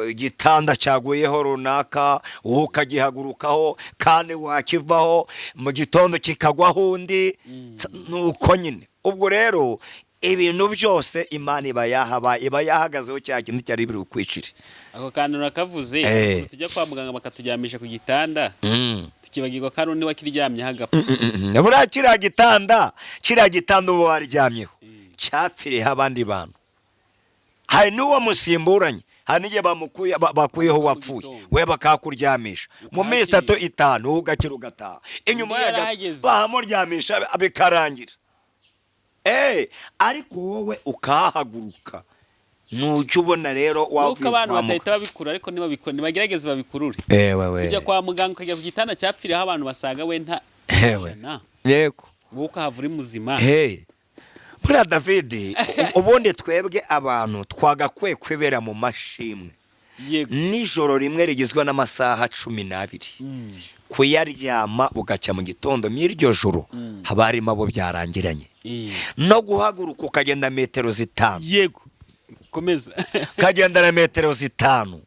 [SPEAKER 1] igitanda cyaguyeho runaka wowe ukagihagurukaho, kandi wakivaho mu gitondo kikagwaho undi. Nuko nyine ubwo rero ibintu byose Imana iba yahabaye, iba yahagazeho cya kintu cyari biri bukwicire.
[SPEAKER 2] Ako kantu urakavuze. Tujya kwa muganga bakaturyamisha ku gitanda, tukibagirwa ko hari undi wakiryamyeho agapfa.
[SPEAKER 1] Buriya kiriya gitanda uba waryamyeho cyapfiriyeho abandi bantu. Hari n'uwo musimburanye, hari n'igihe bamukuye bakuyeho uwapfuye, we bakakuryamisha mu minsi itatu, itanu, wowe ugakira ugataha. Inyuma
[SPEAKER 2] Undi
[SPEAKER 1] yaho
[SPEAKER 2] yarahageze.
[SPEAKER 1] bahamuryamisha bikarangira. Ariko wowe ukahahaguruka, ntujya ubona rero
[SPEAKER 2] Nuko
[SPEAKER 1] wavuye
[SPEAKER 2] abantu
[SPEAKER 1] kwa
[SPEAKER 2] batahita babikura, ariko nibabikora nibagerageze babikurure.
[SPEAKER 1] Ewe we.
[SPEAKER 2] Ujya kwa muganga ukajya ku gitanda cyapfiriyeho abantu basaga wenda
[SPEAKER 1] Ewe.
[SPEAKER 2] 100, wowe ukahava uri muzima.
[SPEAKER 1] Hey. Buriya David, ubundi twebwe abantu twagakwiye kwibera mu mashimwe. Nijoro rimwe rigizwe n'amasaha 12, kuyaryama bugacya mu gitondo, mw'iryo joro haba harimo abo byarangiranye. No guhaguruka ukagenda metero 5,
[SPEAKER 2] Yego, komeza.
[SPEAKER 1] ukagenda na metero 5,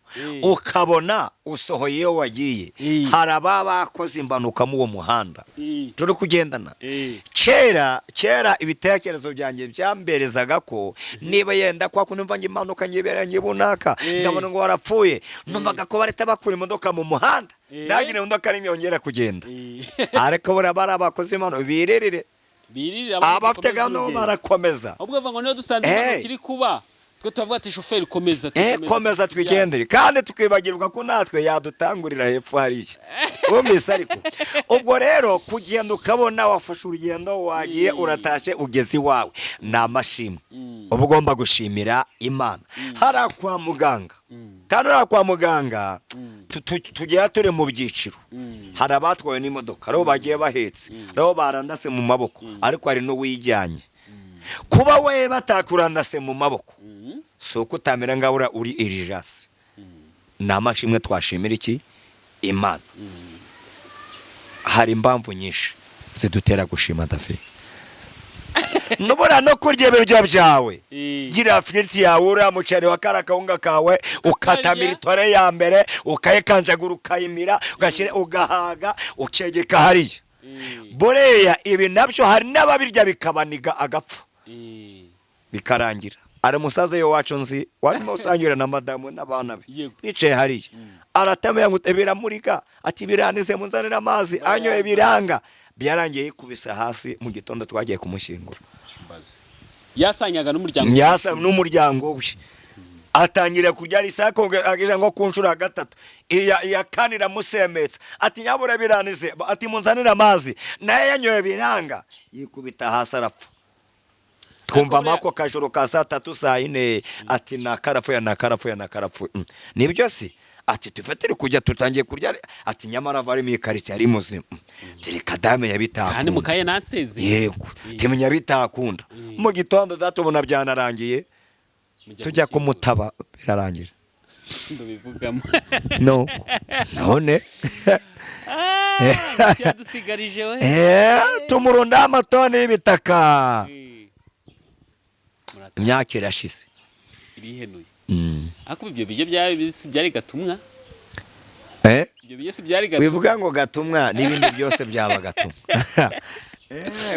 [SPEAKER 1] ukabona usohoye iyo wagiye. Hari ababa bakoze impanuka muri uwo muhanda turi kugendana. Kera kera ibitekerezo byanjye byamberezaga ko niba yenda kwa kundi numva ngo impanuka nyibera nyibunaka, ndabona ngo warapfuye, numvaga ko barahita bakura imodoka mu muhanda, ntagire imodoka n'imwe yongera kugenda. Ariko buriya bari abakoze impanuka birerere.
[SPEAKER 2] Birira abandi.
[SPEAKER 1] Abafite
[SPEAKER 2] Bakomeza
[SPEAKER 1] gahunda bo
[SPEAKER 2] urugendo.
[SPEAKER 1] barakomeza.
[SPEAKER 2] Ahubwo bavuga ngo niyo dusanze impanuka iri kuba, twe tubavuga ati shoferi komeza.
[SPEAKER 1] Komeza twigendere, kandi tukibagirwa ko natwe yadutangurira hepfo hariya wumvise. Ariko ubwo rero kugenda ukabona wafashe urugendo, wagiye, uratashye, ugeze iwawe, ni amashimwe uba ugomba gushimira Imana. Hariya kwa muganga, kandi hariya kwa muganga tugera turi mu byiciro. Hari abatwawe n'imodoka, hari abo bagiye bahetse, hari abo barandase mu maboko, ariko hari n'uwijyanye. Kuba we batakurandase mu maboko si uko utamera ngaho uri irijasi. Ni amashimwe twashimira iki? Imana. Hari impamvu nyinshi zidutera gushima, Davi. Nubura no kurya ibiryo byawe, gira firiti yawe, uriya muceri wa kariya kawunga kawe, ukatamira itore ya mbere, ukayikanjagura, ukayimira, ugashyira, ugahaga, ukegeka hariya. Buriya ibi nabyo hari n'ababirya bikabaniga agapfa, bikarangira. Ari umusaza we wacu nzi warimo usangira na madamu n'abana be, bicaye hariya, aratamira ngo biramurika, ati biranize, munzanire amazi. Anyoye biranga, byarangiye yikubise hasi. Mu gitondo twagiye kumushyingura.
[SPEAKER 2] Yasanyaga n'umuryango.
[SPEAKER 1] Yasa n'umuryango we, atangira kurya risako ageze nko ku nshuro ya gatatu, iya kane iramusemetsa, ati nyabura biranize, ati munzanire amazi. Naye yanyoye biranga, yikubita hasi arapfa. Twumva amako kajoro ka saa 3, saa 4, ati nakarapfuye, nakarapfuye, nakarapfuye. Nibyo si Ati tuve turi kujya, tutangiye kurya. Ati nyamara ava ari mu ikaritsiye ari muzima. Reka damenya
[SPEAKER 2] Kandi
[SPEAKER 1] bitakunda.
[SPEAKER 2] Mukaye nanseze.
[SPEAKER 1] Yego, timenya bitakunda. Mu gitondo datubona byanarangiye.
[SPEAKER 2] Mujya
[SPEAKER 1] Tujya
[SPEAKER 2] gushyingura.
[SPEAKER 1] kumutaba birarangira.
[SPEAKER 2] Ndabivugamo.
[SPEAKER 1] No none.
[SPEAKER 2] Ah, cyadusigarije we.
[SPEAKER 1] Tumurundaho amatoni y'ibitaka.
[SPEAKER 2] Murata
[SPEAKER 1] Imyaka irashize.
[SPEAKER 2] irihenuye. Ariko ibyo biryo si byari gatumwa?
[SPEAKER 1] Eh?
[SPEAKER 2] Ibyo biryo si byari gatumwa?
[SPEAKER 1] Wivuga ngo gatumwa, n'ibindi byose byaba gatumwa.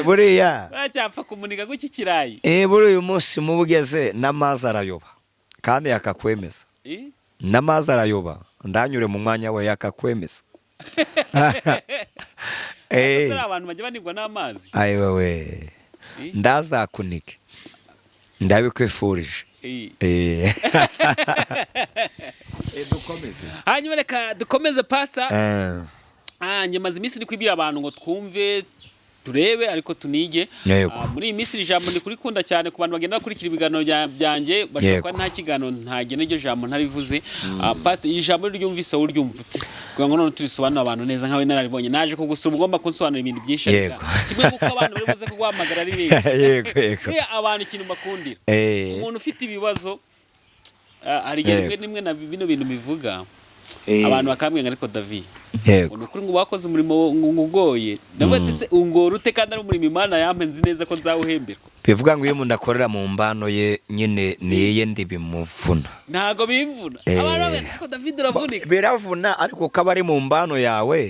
[SPEAKER 1] Buriya
[SPEAKER 2] Baracyapfa kumuniga gutya ikirayi.
[SPEAKER 1] Buriya uyu munsi muba ugeze n'amazi arayoba kandi yakakwemeza. N'amazi arayoba, ndanyure mu mwanya we yakakwemeza.
[SPEAKER 2] Atari abantu bajya banigwa n'amazi.
[SPEAKER 1] Ayiwewe. Ndazakunike, ndabikwifurije. Dukomeze.
[SPEAKER 2] Hanyuma reka dukomeze, pasa. Njye maze iminsi ndi kwibwira abantu ngo twumve, turebe, ariko tunige. Muri iyi minsi iri jambo ndi kurikunda cyane. Ku bantu bagenda bakurikira ibiganiro byanjye bashobora kuba nta kiganiro ntagena iryo jambo ntarivuze. Pastor, iri jambo ryumvise wowe uryumva ute, kugira ngo none turisobanurire abantu neza nkawe nararibonye? Naje kugusura, ugomba kunsobanurira ibintu byinshi. Kimwe kuko abantu bari buze kuguhamagara ari benshi.
[SPEAKER 1] yego yego
[SPEAKER 2] Buriya abantu ikintu bakundira umuntu ufite ibibazo, hari igihe rimwe rimwe na bino bintu bivuga, abantu bakambwira ngo ariko David, ngo ni ukuri ngo bakoze umurimo ngo ugoye. Ndavuga ati se ungora ute kandi ari umurimo Imana yampe, nzi neza ko nzawuhemberwa?
[SPEAKER 1] Bivuga ngo iyo umuntu akorera mu mbano ye nyine niye ndibimuvuna.
[SPEAKER 2] Ntago bimvuna. Abantu bavuga ati ariko David uravunika.
[SPEAKER 1] Biravuna, ariko ukaba ari mu mbano yawe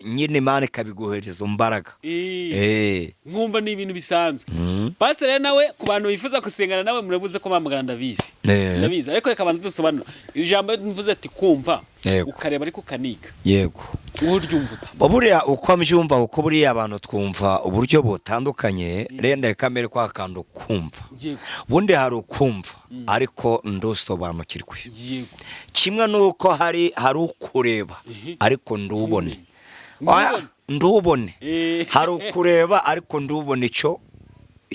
[SPEAKER 1] nyine, Imana ikabiguhereza imbaraga.
[SPEAKER 2] Nkumva ni ibintu bisanzwe. Pastor rero nawe, ku bantu bifuza gusengana nawe, murabuze ko bamagana, ndabizi. Ndabizi, ariko reka banze dusobanura iri jambo. Mvuze ati kumva, ukareba, ariko ukaniga. Wowe uryumva ute?
[SPEAKER 1] Buriya uko mbyumva, uko buriya abantu twumva uburyo butandukanye, renda reka mbere kwa kantu kumva. Ubundi hari ukumva ariko ndusobanukirwe. Kimwe n'uko hari ukureba ariko ndubone. Oya,
[SPEAKER 2] Ndubone.
[SPEAKER 1] ndubone. Hari ukureba ariko ndubone icyo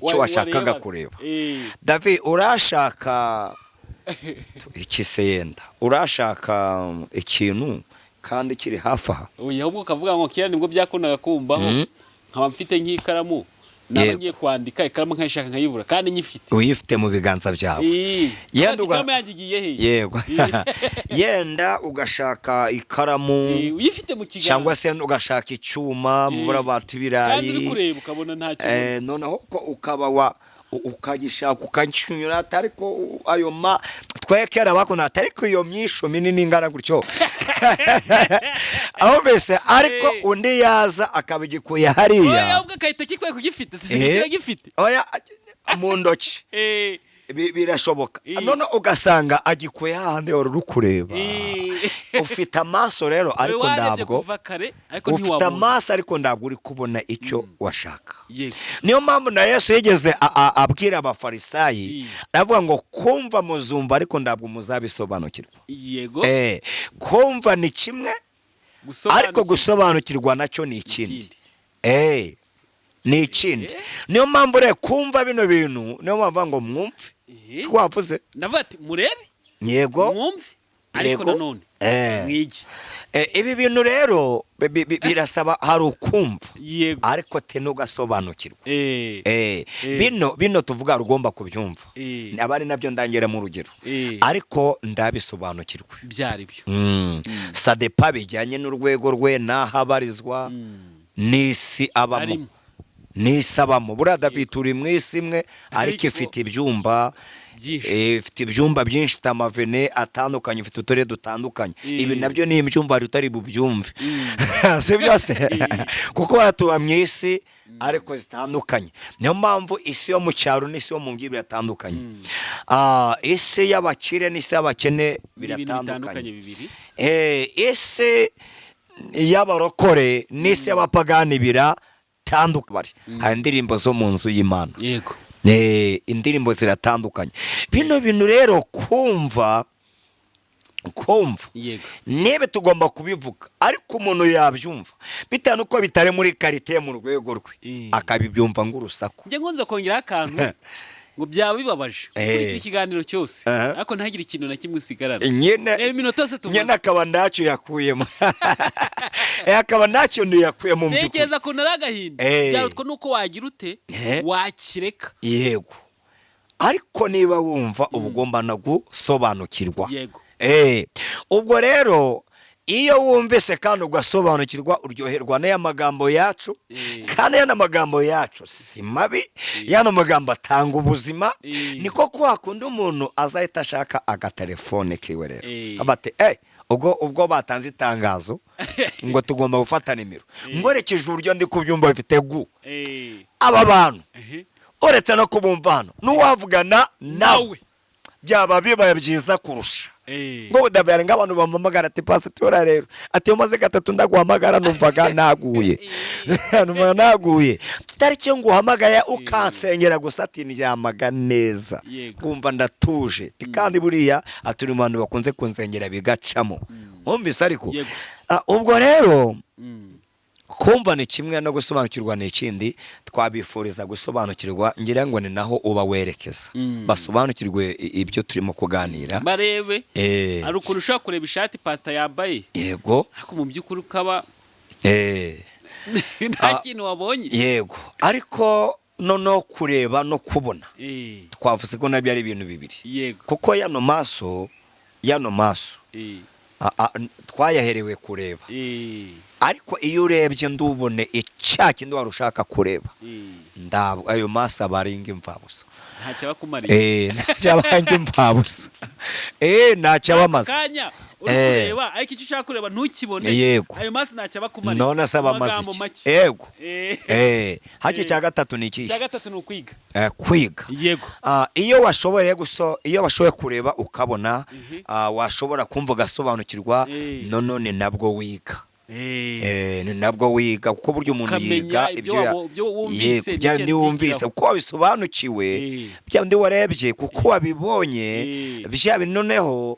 [SPEAKER 1] washakaga
[SPEAKER 2] warebaga.
[SPEAKER 1] kureba. David, urashaka iki se? Yenda urashaka ikintu kandi kiri hafi aha.
[SPEAKER 2] Oya, ahubwo ukavuga ngo kera nibwo byakundaga kumbaho, nkaba mfite nk'ikaramu, naba ngiye kwandika, ikaramu nkayishaka nkayibura kandi nyifite.
[SPEAKER 1] Uyifite mu biganza byawe. Yenda
[SPEAKER 2] Ati, ikaramu yanjye igiye he?
[SPEAKER 1] Yego, yenda ugashaka ikaramu
[SPEAKER 2] Uyifite mu kiganza.
[SPEAKER 1] cyangwa se ugashaka icyuma mu burabati
[SPEAKER 2] Kandi
[SPEAKER 1] ibirayi.
[SPEAKER 2] uri kureba ukabona nta kintu.
[SPEAKER 1] Noneho ko ukaba wa ukagishaka ukakinyura, ariko ayo ma twekera bakunda, ariko iyo myisho minini ingana gutyo aho mbese, ariko undi yaza akabigikuye hariya.
[SPEAKER 2] Oya, ahubwo agahita kikwiye kugifite si gifite.
[SPEAKER 1] Oya, mu ntoki. Birashoboka. None ugasanga agikuye hahandi wari uri kureba. Ufite amaso rero ariko
[SPEAKER 2] Warebye
[SPEAKER 1] ntabwo
[SPEAKER 2] kuva kare ariko
[SPEAKER 1] ufite
[SPEAKER 2] ntiwabona.
[SPEAKER 1] amaso ariko ntabwo uri kubona icyo washaka. Niyo mpamvu na Yesu yigeze abwira Abafarisayi, aravuga ngo kumva muzumva ariko ntabwo muzabisobanukirwa. Kumva ni kimwe, ariko gusobanukirwa nacyo ni ikindi.
[SPEAKER 2] Ikindi.
[SPEAKER 1] Ni ikindi. Niyo mpamvu rero kumva bino bintu, niyo mpamvu bavuga ngo mwumve. Twavuze.
[SPEAKER 2] Ndavuga ati murebe, mwumve, ariko nanone mwige.
[SPEAKER 1] Ibi bintu rero birasaba hari ukumva ariko te n'ugasobanukirwa. Bino tuvuga ugomba kubyumva. Aba ari nabyo ndangeramo urugero, ariko ndabisobanukirwe.
[SPEAKER 2] Byari byo.
[SPEAKER 1] Ça dépend bijyanye n'urwego rwe n'aho abarizwa n'isi abamo.
[SPEAKER 2] Arimo.
[SPEAKER 1] N'isi abamo. Buriya David, turi mu isi imwe ariko ifite ibyumba
[SPEAKER 2] byinshi.
[SPEAKER 1] Ifite ibyumba byinshi, ifite amavene atandukanye, ifite uturere dutandukanye. Ibi nabyo ni ibyumba hari utari bubyumve, si byose, kuko batuba mu isi ariko zitandukanye. Niyo mpamvu isi yo mu cyaro n'isi yo mu mujyi biratandukanye. Isi y'abakire n'isi y'abakene
[SPEAKER 2] Ni ibintu bitandukanye
[SPEAKER 1] biratandukanye.
[SPEAKER 2] bibiri.
[SPEAKER 1] Isi y'abarokore n'isi y'abapagani biratandukanye. Hari indirimbo zo mu nzu y'Imana. Indirimbo ziratandukanye. Bino bintu rero kumva niba tugomba kubivuga, ariko umuntu yabyumva bitewe n'uko bitari muri qualité mu rwego rwe, akabibyumva nk'urusaku.
[SPEAKER 2] Njye nkunze kongeraho akantu. Ngo byaba bibabaje
[SPEAKER 1] Eh.
[SPEAKER 2] kuri iki kiganiro cyose,
[SPEAKER 1] Aha.
[SPEAKER 2] ariko ntagire ikintu na kimwe usigarana.
[SPEAKER 1] Nyine
[SPEAKER 2] Reba iminota yose tumaze.
[SPEAKER 1] Nyine akaba ntacyo yakuyemo. Akaba nta kintu yakuyemo mu by'ukuri.
[SPEAKER 2] Tekereza ko nari agahinda.
[SPEAKER 1] Eh.
[SPEAKER 2] Byarutwa nuko wagira ute,
[SPEAKER 1] Eh.
[SPEAKER 2] wakireka.
[SPEAKER 1] Yego, ariko niba wumva uba ugomba no gusobanukirwa.
[SPEAKER 2] Yego.
[SPEAKER 1] Ubwo rero iyo wumvise kandi ugasobanukirwa, uryoherwa n'aya magambo yacu. Kandi aya magambo yacu si mabi, yano magambo atanga ubuzima. Niko kwa kundi umuntu azahita ashaka agatelefone kiwe rero, aba ati ubwo batanze itangazo ngo tugomba gufata nimero, nkoresheje uburyo ndi kubyumva bifite gu aba bantu, uretse no kubumva hano, n'uwavugana nawe
[SPEAKER 2] Nawe.
[SPEAKER 1] byaba bibaye byiza kurusha. Ngo David, nk'abantu bampamagara ati: "Pasitora rero," ati, "umaze gatatu ndaguhamagara, numvaga naguye, numvaga naguye, tariki nguhamagaye ukansengera gusa," ati, "ndyamaga neza, nkumva ndatuje." Ati, "Kandi buriya," ati, "uri mu bantu bakunze kunsengera bigacamo." Wumvise ariko?
[SPEAKER 2] Yego.
[SPEAKER 1] Ubwo rero kumva ni kimwe, no gusobanukirwa ni ikindi. Twabifuriza gusobanukirwa, ngira ngo ni naho uba werekeza, basobanukirwe ibyo turimo kuganira.
[SPEAKER 2] Barebe. Hari ukuntu ushobora kureba ishati pasita yambaye, ariko mu by'ukuri ukaba nta kintu wabonye.
[SPEAKER 1] Yego, ariko noneho kureba no kubona, twavuze ko nabyo ari ibintu bibiri, kuko yano maso twayaherewe kureba, ariko iyo urebye ndubone icya kindi wari ushaka kureba, ndabwo ayo maso aba ari imfabusa.
[SPEAKER 2] Ntacyo aba akumariye.
[SPEAKER 1] Ntacyo aba ari imfabusa, ntacyo aba amaze.
[SPEAKER 2] Kanya uri kureba, ariko icyo ushaka kureba ntukibone. Ayo maso ntacyo aba akumariye.
[SPEAKER 1] None se aba
[SPEAKER 2] Mu
[SPEAKER 1] amaze
[SPEAKER 2] magambo
[SPEAKER 1] iki?
[SPEAKER 2] make.
[SPEAKER 1] Yego. Haki cya gatatu ni ikihe?
[SPEAKER 2] Icya gatatu ni ukwiga.
[SPEAKER 1] Kwiga.
[SPEAKER 2] Yego.
[SPEAKER 1] Iyo washoboye kureba ukabona, washobora kumva ugasobanukirwa, none nabwo wiga. Ni nabwo wiga, kuko burya umuntu
[SPEAKER 2] Ukamenya
[SPEAKER 1] yiga
[SPEAKER 2] ibyo
[SPEAKER 1] ibyo
[SPEAKER 2] ibyo wumvise.
[SPEAKER 1] Yego, bya
[SPEAKER 2] n'icyo
[SPEAKER 1] bindi wumvise,
[SPEAKER 2] yigiraho.
[SPEAKER 1] kuko wabisobanukiwe, bya bindi warebye, kuko wabibonye, bya bindi noneho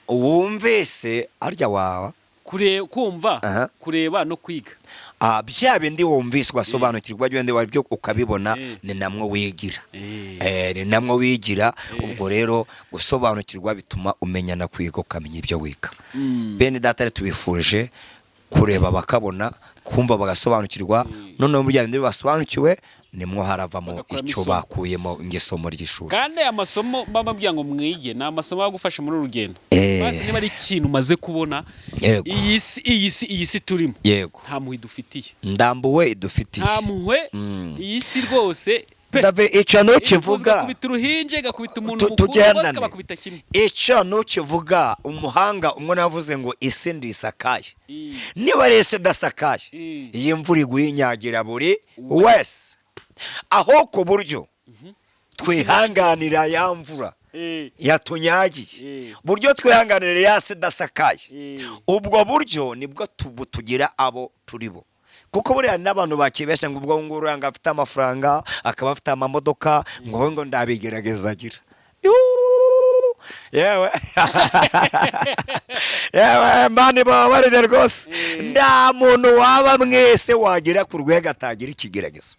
[SPEAKER 1] wumvise arya wawa.
[SPEAKER 2] Kumva, kureba no kwiga.
[SPEAKER 1] Bya bindi wumvise ugasobanukirwa, bya bindi wabyo ukabibona, ni namwo wigira. Ni namwo wigira. Ubwo rero gusobanukirwa bituma umenya na kwiga, ukamenya ibyo wiga. Bene data rero, tubifurije kureba bakabona, kumva bagasobanukirwa. Noneho mu bya bindi basobanukiwe nimwo haravamo
[SPEAKER 2] Bagakuramo
[SPEAKER 1] icyo
[SPEAKER 2] isomo.
[SPEAKER 1] bakuyemo nk'isomo ry'ishuri.
[SPEAKER 2] Kandi aya masomo mbabwira ngo mwige ni amasomo agufasha muri uru rugendo. Basi niba ari ikintu umaze kubona, iyi si turimo, nta mpuhwe idufitiye.
[SPEAKER 1] Ndambuwe idufitiye.
[SPEAKER 2] Nta mpuhwe. Iyi si rwose pe.
[SPEAKER 1] Ndave icyo ntukivuga.
[SPEAKER 2] Igakubita uruhinja, igakubita umuntu mukuru, bose
[SPEAKER 1] Tugendane.
[SPEAKER 2] ikabakubita kimwe.
[SPEAKER 1] Icyo ntukivuga. Umuhanga umwe navuze ngo isi ndisakaye. Niba rero isi idasakaye, iyi mvura iguye inyagira buri wese, aho ku buryo twihanganira ya mvura yatunyagiye, buryo twihanganira ya si idasakaye, ubwo buryo nibwo tugira abo turi bo. Kuko buriya n'abantu bakibeshya ngo ubwo nguru ngo afite amafaranga, akaba afite amamodoka, ngo ndabigerageza agira. Yuuu, yewe yewe, mani babarire rwose, nta muntu waba mwese wagera ku rwego atagira ikigeragezo.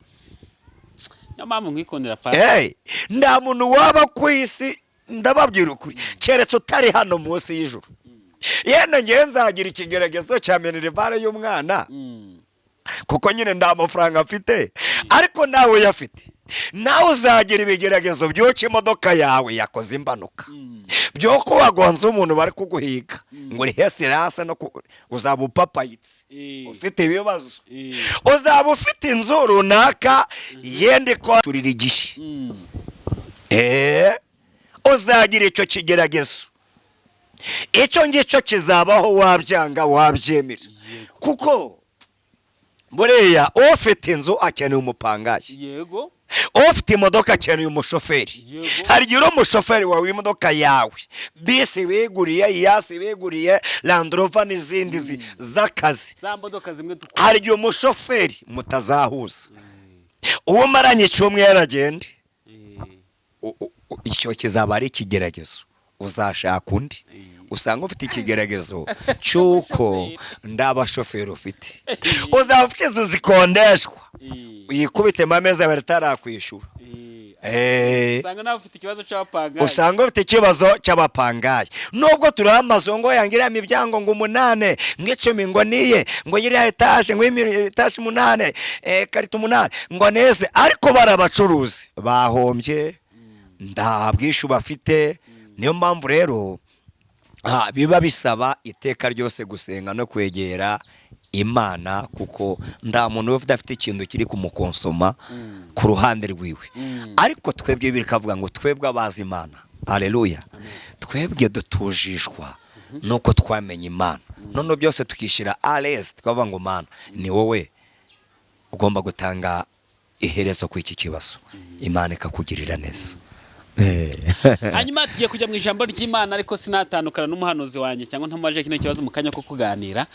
[SPEAKER 2] Niyo mpamvu nkwikundira, papa.
[SPEAKER 1] Hey, nta muntu waba ku isi, ndababwira ukuri, keretse utari hano munsi y'ijuru. Yenda ngewe nzagira ikigeragezo cya minerval y'umwana, kuko nyine nta mafaranga mfite, ariko nawe uyafite, nawe uzagira ibigeragezo by'uko imodoka yawe yakoze impanuka, by'uko wagonze umuntu bari kuguhiga ngo urihe assurance, no uzaba upapayitse, ufite ibibazo, uzaba ufite inzu runaka yenda ikurira igihe. Uzagira icyo kigeragezo, icyo ngicyo kizabaho, wabyanga wabyemera, kuko buriya ufite inzu akeneye umupangayi, ufite imodoka akeneye umushoferi. Hari igihe uri umushoferi wawe w'imodoka yawe, bisi wiguriye, Hiace wiguriye, Land Rover n'izindi z'akazi,
[SPEAKER 2] Za modoka zimwe dukora.
[SPEAKER 1] hari igihe umushoferi mutazahuza, uwo umaranye icyumweru agende. Icyo kizaba ari ikigeragezo, uzashaka undi. Usanga ufite ikigeragezo cy'uko nda bashoferi ufite. Uzaba ufite inzu zikondeshwa, yikubitemo amezi 2 atarakwishura.
[SPEAKER 2] Usanga nawe ufite ikibazo cy'abapangayi.
[SPEAKER 1] Usanga ufite ikibazo cy'abapangayi, nubwo turiho amazu ngo yangiriya miryango ngo 8, ngo 10, ngo niye, ngo yiriya etaje, ngo etaje 8, karita 8, ngo neze, ariko bari abacuruzi bahombye, nta bwishu bafite. Niyo mpamvu rero biba bisaba iteka ryose gusenga no kwegera Imana, kuko nta muntu uba udafite ikintu kiri kumukonsoma ku ruhande rwiwe. Ariko twebwe bikavuga ngo twebwe abazi Imana, aleluya, twebwe dutujishwa nuko twamenye Imana, none byose tukishyira à l'aise, tukavuga ngo Mana, ni wowe ugomba gutanga iherezo ku iki kibazo, Imana ikakugirira neza.
[SPEAKER 2] Hanyuma tugiye kujya mu ijambo ry'Imana, ariko sinatandukana n'umuhanuzi wanjye cyangwa ntamubaje kino kibazo mu kanya ko kuganira.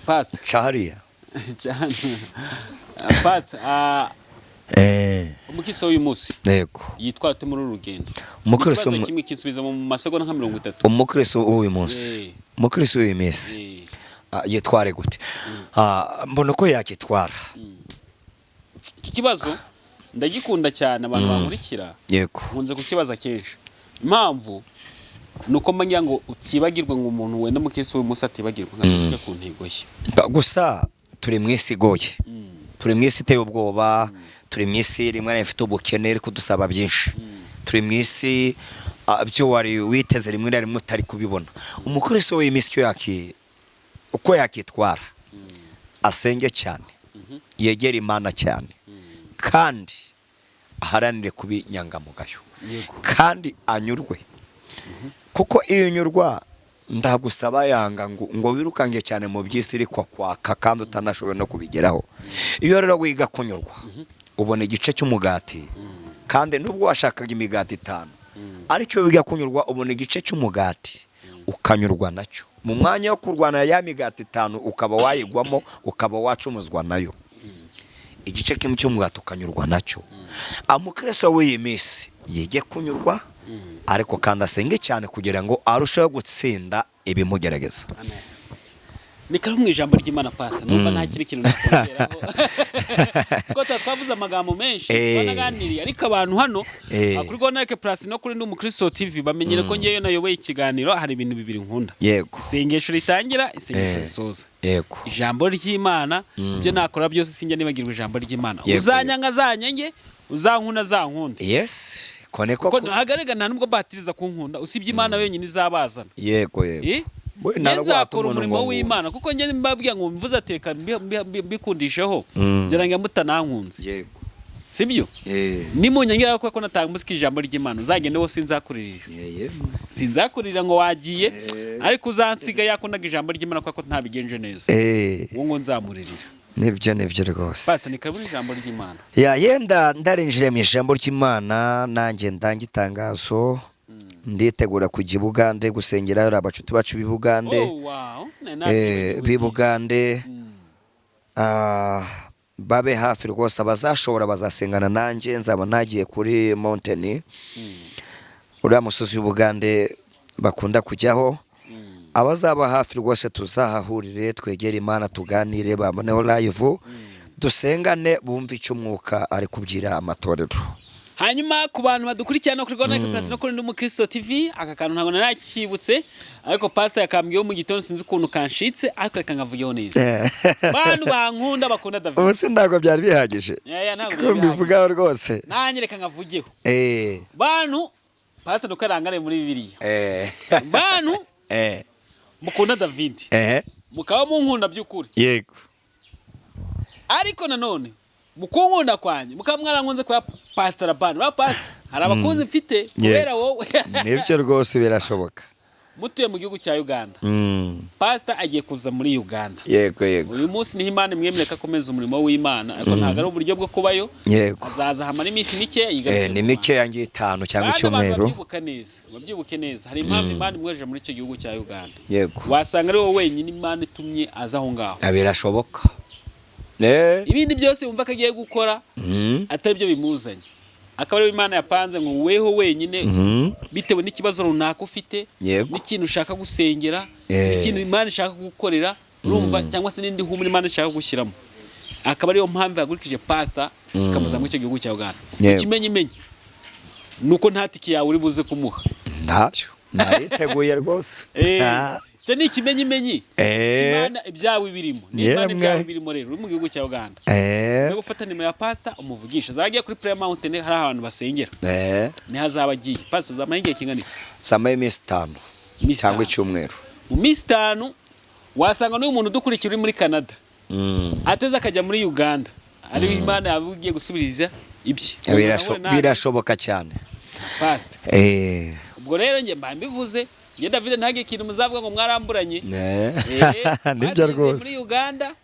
[SPEAKER 2] Pasi
[SPEAKER 1] Cahariya.
[SPEAKER 2] Pasi, umukristo w'uyu munsi yitwa ate muri uru rugendo?
[SPEAKER 1] Umukristo
[SPEAKER 2] Ikibazo kimwe kinsubiza mu masegonda nka 30.
[SPEAKER 1] Umukristo w'uyu munsi, umukristo w'uyu minsi, yitware gute? Mbona uko yakitwara.
[SPEAKER 2] Iki kibazo ndagikunda cyane, abantu bankurikira nkunze kukibaza kenshi. Impamvu ni uko mba ngira ngo utibagirwa, ngo umuntu wenda umukristo w'uyu munsi atibagirwa ngo ashike ku ntego ye.
[SPEAKER 1] Gusa turi mu isi igoye, turi mu isi iteye ubwoba, turi mu isi rimwe na rimwe ifite ubukene iri kudusaba byinshi, turi mu isi byo wari witeze rimwe na rimwe utari kubibona. Umukristo w'iyi minsi icyo uko yakitwara, asenge cyane, yegere Imana cyane, kandi aharanire kuba inyangamugayo, kandi anyurwe, kuko iyo unyurwa ndagusaba yanga ngo wirukange cyane mu by'isi iri kwaka kandi utanashoboye no kubigeraho. Iyo rero wiga kunyurwa, ubona igice cy'umugati, kandi nubwo washakaga imigati 5, ariko iyo wiga kunyurwa ubona igice cy'umugati ukanyurwa nacyo, mu mwanya wo kurwana ya migati 5 ukaba wayigwamo, ukaba wacumuzwa nayo, igice kimwe cy'umugati ukanyurwa nacyo. Umukristo w'iyi minsi yige kunyurwa, ariko kandi asenge cyane kugira ngo arusheho gutsinda ibimugerageza.
[SPEAKER 2] Amen. Ni karibu mu ijambo ry'Imana, pasi. Numva nta kindi kintu nakongeraho, kuko tuba twavuze amagambo menshi, twanaganiriye, ariko abantu hano kuri Gonarike Plus no kuri Ndi Umukristo TV bamenyere ko ngewe nayoboye ikiganiro, hari ibintu bibiri nkunda: isengesho ritangira, isengesho risoza, ijambo ry'Imana. Ibyo nakora byose sinjya nibagirwa ijambo ry'Imana. Uzanyanga azanyenge, uzankunda azankunde.
[SPEAKER 1] Yes, ko niko.
[SPEAKER 2] Kuko hagaragara nta nubwo batiriza kunkunda, usibye Imana yonyine izabazana.
[SPEAKER 1] yego yego We,
[SPEAKER 2] Njye
[SPEAKER 1] ntabwo
[SPEAKER 2] nzakora
[SPEAKER 1] watuma umuntu
[SPEAKER 2] umurimo
[SPEAKER 1] ngo
[SPEAKER 2] w'Imana, kuko njye mbabwira ngo mvuze ateka mbikundisheho, ngira ngo mutanankunze, sibyo? Nimunyangira kuko natanga umusiki ijambo ry'Imana, uzagende wose sinzakuririra, sinzakurira ngo wagiye, ariko uzansiga yakundaga ijambo ry'Imana kuko ntabigenje neza, uwo ngo nzamuririra.
[SPEAKER 1] Nibyo, nibyo rwose.
[SPEAKER 2] Pasi, ni karibu ijambo ry'Imana.
[SPEAKER 1] Ya, yenda ndarinjira mu ijambo ry'Imana, nanjye ndanga itangazo, nditegura kujya i Bugande gusengera abacuti bacu b'i Bugande.
[SPEAKER 2] Oh wow. Nari
[SPEAKER 1] B'i Bugande, babe hafi rwose, abazashobora bazasengana nanjye. Nzaba nagiye kuri mountain, uriya musozi w'Ubugande bakunda kujyaho. Abazaba hafi rwose tuzahahurire, twegere Imana, tuganire, baboneho live, dusengane, bumve icyo umwuka ari kubwira amatorero.
[SPEAKER 2] Hanyuma ku bantu badukurikirana kuri Rwanda Plus no kuri Ndi Umukristo TV, aka kantu ntabwo narakibutse, ariko pastor yakambwiyeho mu gitondo, sinzi ukuntu kanshitse, ariko reka nkavugeho neza. Bantu bankunda, bakunda David,
[SPEAKER 1] Ubu se ntabwo byari bihagije
[SPEAKER 2] Yeah, ntabwo
[SPEAKER 1] ko
[SPEAKER 2] byari bihagije.
[SPEAKER 1] mbivugaho rwose?
[SPEAKER 2] Nanjye reka nkavugeho. Bantu, pastor nuko arangare muri Bibiliya, bantu mukunda David, mukaba munkunda by'ukuri, ariko nanone mukunkunda kwanjye mukaba mwarankunze kwa Pastor Rabani ba pastor, hari abakunzi mfite kubera wowe.
[SPEAKER 1] Nibyo rwose, birashoboka.
[SPEAKER 2] Mutuye mu gihugu cya Uganda, pastor agiye kuza muri Uganda.
[SPEAKER 1] yego yego
[SPEAKER 2] Uyu munsi niho Imana imwemerera ko akomeza umurimo w'Imana, ariko ntabwo ari uburyo bwo kubayo. Azaza hamara iminsi mike, yigarukire
[SPEAKER 1] Ni
[SPEAKER 2] mu
[SPEAKER 1] mike
[SPEAKER 2] Rwanda.
[SPEAKER 1] yanjye 5 cyangwa
[SPEAKER 2] Kandi abantu
[SPEAKER 1] icyumweru.
[SPEAKER 2] babyibuka neza, babyibuke neza, hari impamvu Imana imwohereje muri icyo gihugu cya Uganda. Wasanga ari wowe wenyine Imana itumye aza aho ngaho.
[SPEAKER 1] Birashoboka.
[SPEAKER 2] Ibindi byose wumva ko agiye gukora atari byo bimuzanye. Akaba ariwe Imana yapanze ngo weho wenyine, bitewe n'ikibazo runaka ufite, n'ikintu ushaka gusengera, n'ikintu Imana ishaka gukorera, urumva, cyangwa se n'indi humura Imana ishaka gushyiramo. Akaba ariyo mpamvu yagurikije pastor, ikamuzana muri icyo gihugu cya Uganda. Ikimenyimenyi ni uko nta tike yawe uri buze kumuha.
[SPEAKER 1] Ntabyo nariteguye rwose.
[SPEAKER 2] Icyo ni ikimenyimenyi. Imana ibyawe birimo, ni Imana ibyawe birimo. Rero uri mu gihugu cya Uganda, uze gufata nimero ya pastor umuvugisha, azagiye kuri Prayer Mountain, hari ahantu basengera, niho azaba agiye. Pastor, uzamara igihe kingana iki?
[SPEAKER 1] Zamara iminsi 5
[SPEAKER 2] Iminsi
[SPEAKER 1] cyangwa
[SPEAKER 2] 5.
[SPEAKER 1] icyumweru.
[SPEAKER 2] Mu minsi 5 wasanga n'uyu muntu udukurikira uri muri Canada ateze akajya muri Uganda, ariho Imana yaba ugiye gusubiriza ibye.
[SPEAKER 1] Birashoboka cyane.
[SPEAKER 2] Pastor, ubwo rero njye mba mbivuze, njye David, ntagire ikintu muzavuga ngo mwaramburanye.
[SPEAKER 1] Nibyo
[SPEAKER 2] Pastor
[SPEAKER 1] rwose.
[SPEAKER 2] muri Uganda,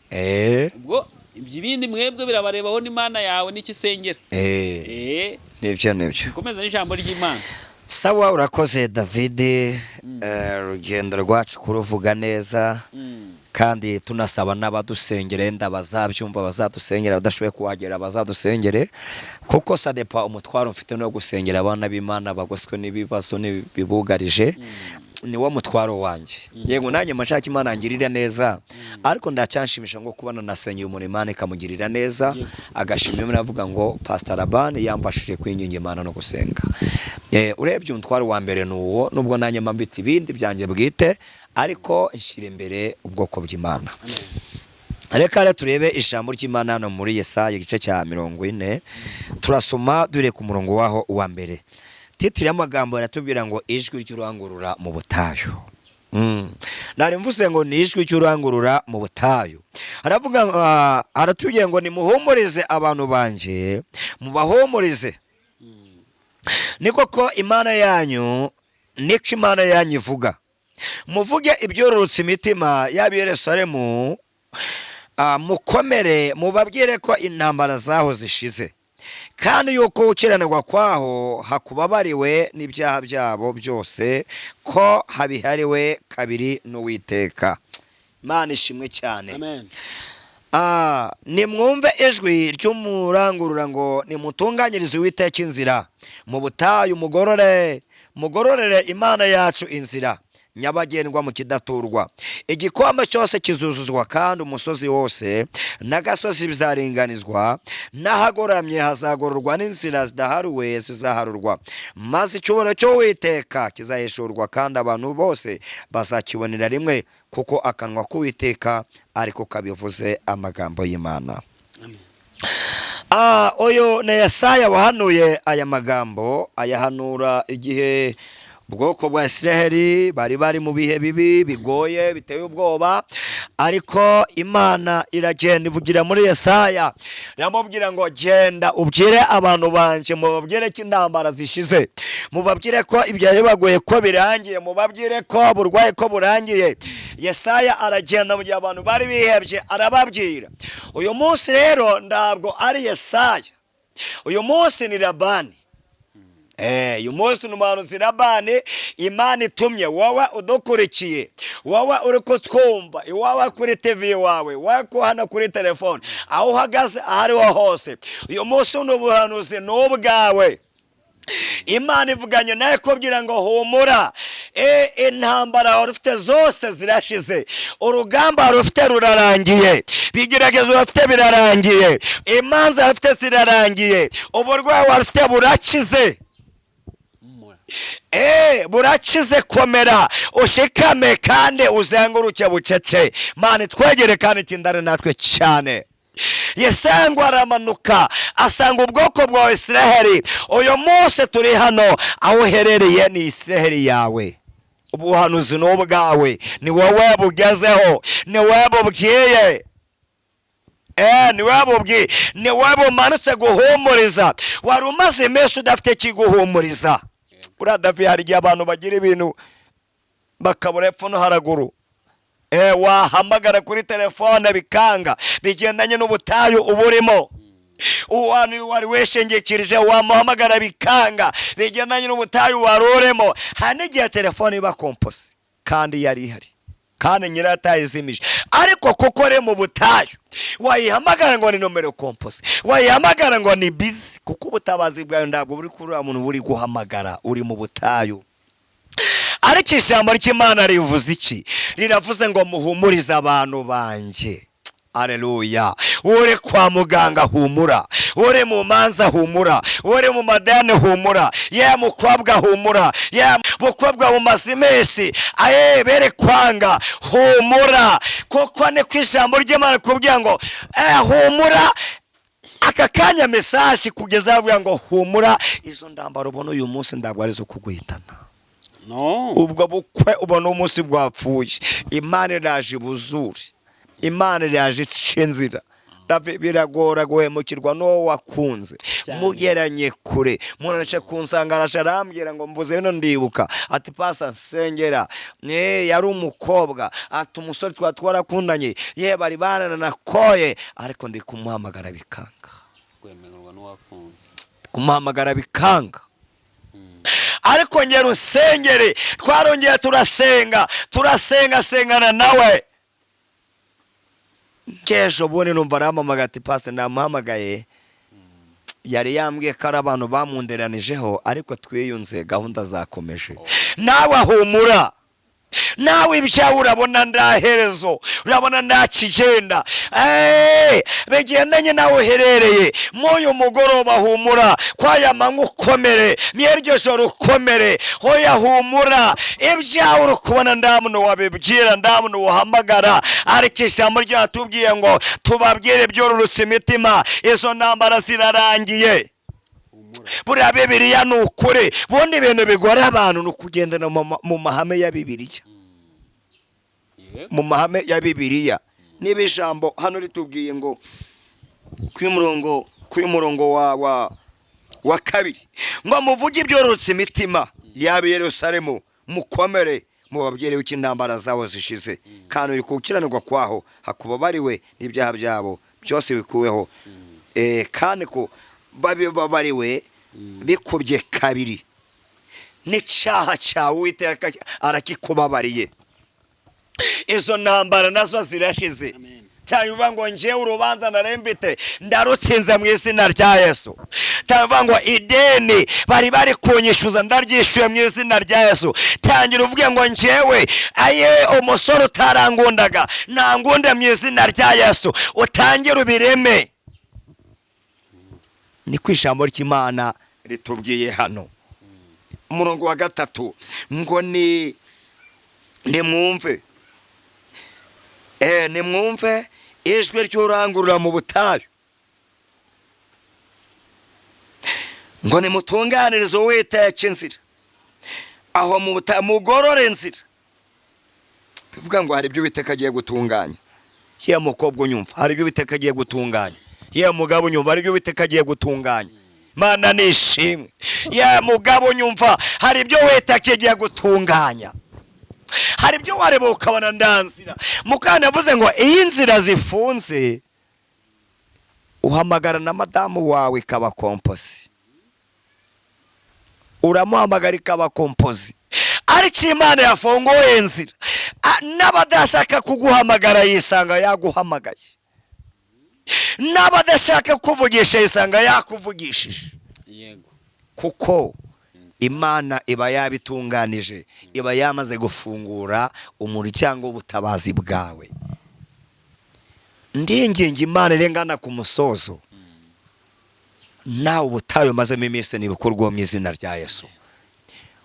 [SPEAKER 2] ubwo ibyo ibindi mwebwe birabarebaho n'Imana yawe n'icyo usengera.
[SPEAKER 1] Nibyo, nibyo.
[SPEAKER 2] Komeza n'ijambo ry'Imana.
[SPEAKER 1] Sawa, urakoze David. Urugendo rwacu kuruvuga neza, kandi tunasaba n'abadusengera, yenda bazabyumva bazadusengera, badashoboye kuhagera bazadusengere, kuko ça dépend umutwaro mfite no gusengera abana b'Imana bagoswe n'ibibazo n'ibibugarije, ni wo mutwaro wanjye. Yego, nanjye mashaka Imana angirira neza, ariko ndacyanshimisha ngo kubona nasengeye umuntu, Imana ikamugirira neza, agashima Imana avuga ngo Pastor Labani yamfashije kwinginga Imana no gusenga. Urebye umutwaro wa mbere ni uwo, nubwo nanjye mba mfite ibindi byanjye bwite, ariko nshyira imbere ubwoko bw'Imana. Reka rero turebe ijambo ry'Imana hano muri Yesaya igice cya 40, turasoma dure ku murongo waho uwa mbere. Titre y'amagambo iratubwira ngo ijwi ry'urangurura mu butayu. Nari mvuze ngo ni ijwi ry'urangurura mu butayu. Aravuga, aratubwira ngo nimuhumurize abantu banjye, mubahumurize, ni koko Imana yanyu, niko Imana yanyu ivuga. Muvuge ibyororotse imitima y'ab'i Yerusalemu, mukomere, mubabwire ko intambara zaho zishize, kandi yuko gukiranirwa kwaho hakubabariwe, n'ibyaha byabo byose ko habihariwe kabiri n'Uwiteka. Imana ishimwe cyane.
[SPEAKER 2] Amen.
[SPEAKER 1] Nimwumve ijwi ry'umurangurura ngo nimutunganyirize Uwiteka inzira mu butayu, mugorore, mugororere Imana yacu inzira nyabagendwa mu kidaturwa. Igikombe cyose kizuzuzwa, kandi umusozi wose n'agasozi bizaringanizwa, n'ahagoramye hazagororwa, n'inzira zidaharuwe zizaharurwa, maze icyubahiro cy'Uwiteka kizahishurwa, kandi abantu bose bazakibonera rimwe, kuko akanwa k'Uwiteka ariko kabivuze. Amagambo y'Imana.
[SPEAKER 2] Amen.
[SPEAKER 1] Uyu ni Yesaya wahanuye aya magambo, ayahanura igihe ubwoko bwa Isiraheli bari bari mu bihe bibi bigoye biteye ubwoba, ariko Imana iragenda ivugira muri Yesaya, iramubwira ngo genda ubwire abantu banje, mubabwire ko intambara zishize, mubabwire ko ibyari bagoye ko birangiye, mubabwire ko burwaye ko burangiye. Yesaya aragenda mu gihe abantu bari bihebye, arababwira. Uyu munsi rero ntabwo ari Yesaya, uyu munsi ni Labani. Uyu munsi ni umuhanuzi Labani Imana itumye. Wowe udukurikiye, wowe uri kutwumva iwawe kuri TV iwawe, wowe ko hano kuri telefone, aho uhagaze aho ariho hose, uyu munsi ni ubuhanuzi ni ubwawe. Imana ivuganye nawe kubwira ngo humura, intambara wari ufite zose zirashize, urugamba wari ufite rurarangiye, ibigeragezo wari ufite birarangiye, imanza wari ufite zirarangiye, uburwayi wari ufite burakize.
[SPEAKER 2] Humura.
[SPEAKER 1] Burakize. Komera, ushikame kandi uzenguruke bucece. Mana twegere kandi tindane natwe cyane. Yesaya aramanuka asanga ubwoko bwa Isiraheli. Uyu munsi turi hano, aho uherereye ni Isiraheli yawe, ubuhanuzi ni ubwawe, ni wowe bugezeho, ni wowe bubwiye. Ni wowe bubwiye, ni wowe bumanutse guhumuriza. Wari umaze iminsi udafite ikiguhumuriza. Buriya Davi, hari igihe abantu bagira ibintu bakabura epfo no haraguru. Wahamagara kuri telefone bikanga, bigendanye n'ubutayu uba urimo. Uwantu wari wishingikirije wamuhamagara bikanga, bigendanye n'ubutayu wari urimo. Hari n'igihe telefone iba composé kandi yari ihari. Kandi nyirayo atayizimije, ariko kuko uri mu butayu, wayihamagara ngo ni nomero composé, wayihamagara ngo ni busy, kuko ubutabazi bwawe ntabwo buri kuri uriya muntu buri guhamagara, uri mu butayu. Ariko ijambo ry'Imana rivuze iki? Riravuze ngo muhumurize abantu banjye. Aleluya! Uri kwa muganga, humura. Uri mu manza, humura. Uri mu madani, humura. Ye mukobwa, humura. Ye mukobwa mu masimesi aye bere kwanga, humura, kuko ni ku ijambo ry'Imana rikubwira ngo humura. Aka kanya message kugeza avuga ngo humura. Izo ndambaro ubona uyu munsi ntabwo ari izo kuguhitana.
[SPEAKER 2] No.
[SPEAKER 1] Ubwo bukwe ubona umunsi bwapfuye, Imana iraje ibuzure, Imana iraje ica inzira. Biragora guhemukirwa n'uwo wakunze.
[SPEAKER 2] Cyane.
[SPEAKER 1] Mugeranye kure, umuntu araje kunsanga, araje arambwira ngo mvuze bino, ndibuka, ati: "Pastor, nsengera." Yari umukobwa, ati: "Umusore twaba twarakundanye, ye bari barananakoye, ariko ndi kumuhamagara bikanga."
[SPEAKER 2] Kwemerwa n'uwakunze.
[SPEAKER 1] Kumuhamagara bikanga, ariko ngera usengere. Twarongera turasenga, turasenga, sengana nawe. Nk'ejo bundi numva arampamagaye, ati: "Pastor, namuhamagaye, yari yambwiye ko ari abantu bamunderanijeho, ariko twiyunze, gahunda zakomeje." Nawe humura. Nawe ibyawe urabona ndaherezo, urabona nta kigenda. Bigendanye nawe uherereye mw'uyu mugoroba, humura. Kwaya manywa ukomere, mw'iryo joro ukomere. Hoya, humura. Ibyawe uri kubona nta muntu wabibwira, nta muntu wahamagara, ariko ijambo ryatubwiye ngo tubabwire byororotse imitima, izo ntambara zirarangiye.
[SPEAKER 2] Humura.
[SPEAKER 1] Buriya Bibiliya ni ukuri. Bundi ibintu bigora abantu ni ukugendana mu mahame ya Bibiliya. Mu mahame ya Bibiliya, niba ijambo hano ritubwiye ngo kuri murongo wa kabiri ngo muvuge ibyororotse imitima yaba i Yerusalemu, mukomere, mubabwire yuko intambara zabo zishize, kandi uri gukiranirwa kwaho hakubabariwe n'ibyaha byabo byose bikuweho. Kandi ko bababariwe bikubye kabiri, n'icyaha cyawe Uwiteka arakikubabariye, izo ntambara nazo zirashize.
[SPEAKER 2] Amen.
[SPEAKER 1] Cyangwa uvuga ngo njyewe urubanza nari mfite ndarutsinze mu izina rya Yesu, cyangwa uvuga ngo ideni bari bari kunyishyuza ndaryishyuye mu izina rya Yesu. Tangira uvuge ngo njyewe aye umusore utarangundaga ntangunde mu izina rya Yesu. Utangire ubireme. Niko ijambo ry'Imana ritubwiye hano, umurongo wa gatatu, ngo ni nimwumve, nimwumve ijwi ry'urangurura mu butayu, ngo nimutunganirize Uwiteka inzira aho mu butayu, mugorore inzira. Bivuga ngo hari ibyo Uwiteka agiye gutunganya. Yewe mukobwa unyumva, hari ibyo Uwiteka agiye gutunganya. Yewe mugabo unyumva, hari ibyo Uwiteka agiye gutunganya. Mana nishimwe. Yewe mugabo unyumva, hari ibyo Uwiteka agiye gutunganya. Hari ibyo wareba ukabona ndanzira mukana. Yavuze ngo iyo inzira zifunze, uhamagara na madamu wawe ikaba composé, uramuhamagara ikaba composé, ariko Imana yafunguye inzira, n'abadashaka kuguhamagara yisanga yaguhamagaye, n'abadashaka kuvugisha yisanga yakuvugishije. Kuko Imana iba yabitunganije, iba yamaze gufungura umuryango w'ubutabazi bwawe. Ndinginga Imana irengana ku musozo. Nawe ubutayu umazemo iminsi ntibukorwaho mu izina rya Yesu.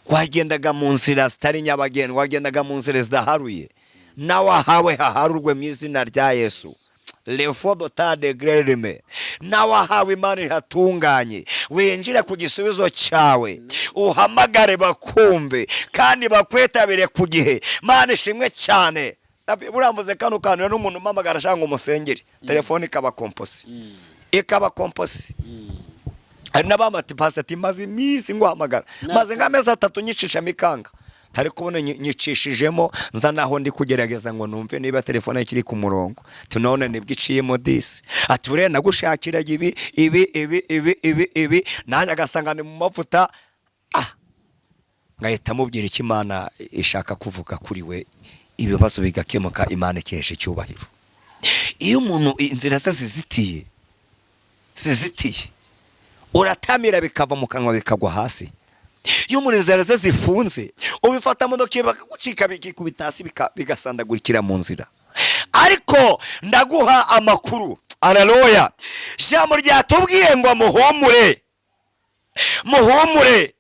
[SPEAKER 1] Wagendaga mu nzira zitari nyabagendwa, wagendaga mu nzira zidaharuye, nawe ahawe haharurwe mu izina rya Yesu. Refo de grerime, nawe ahawe Imana ihatunganye, winjire ku gisubizo cyawe, uhamagare bakumve kandi bakwitabire ku gihe. Mana ishimwe cyane. Burambuze kano kantu n'umuntu umpamagara ashaka ngo umusengere, telefone ikaba composé, ikaba composé. Hari n'abamati: "Pastor," ati, "maze iminsi nguhamagara, maze nk'amezi 3 nyicishamo ikanga, ntari kubona, nyicishijemo nza naho ndi kugerageza ngo numve niba telefone ikiri ku murongo." Tunone nibwo iciyemo disi. Ati: "Buriya nagushakiraga ibi, ibi, ibi, ibi, ibi, ibi." Nanjye agasanga ni mu mavuta. Ngahita mubwira icyo Imana ishaka kuvuga kuri we. Ibibazo bigakemuka, Imana ikesha icyubahiro. Iyo umuntu inzira ze zizitiye, uratamira bikava mu kanwa bikagwa hasi. Iyo umuntu inzira ze zifunze, ubifata mu ntoki bakagucika, bikikubita hasi, bigasandagurikira mu nzira. Ariko ndaguha amakuru, aleluya! Ijambo ryatubwiye ngo muhumure, muhumure,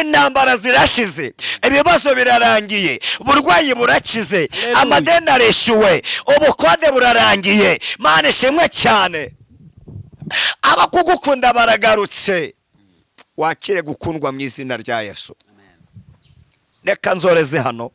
[SPEAKER 1] intambara zirashize, ibibazo birarangiye, uburwayi burakize.
[SPEAKER 2] Haleluya.
[SPEAKER 1] Amadeni arishyuwe, ubukode burarangiye. Mana ishimwe cyane! Abakugukunda baragarutse. Wakire gukundwa mu izina rya Yesu. Reka nsoreze hano.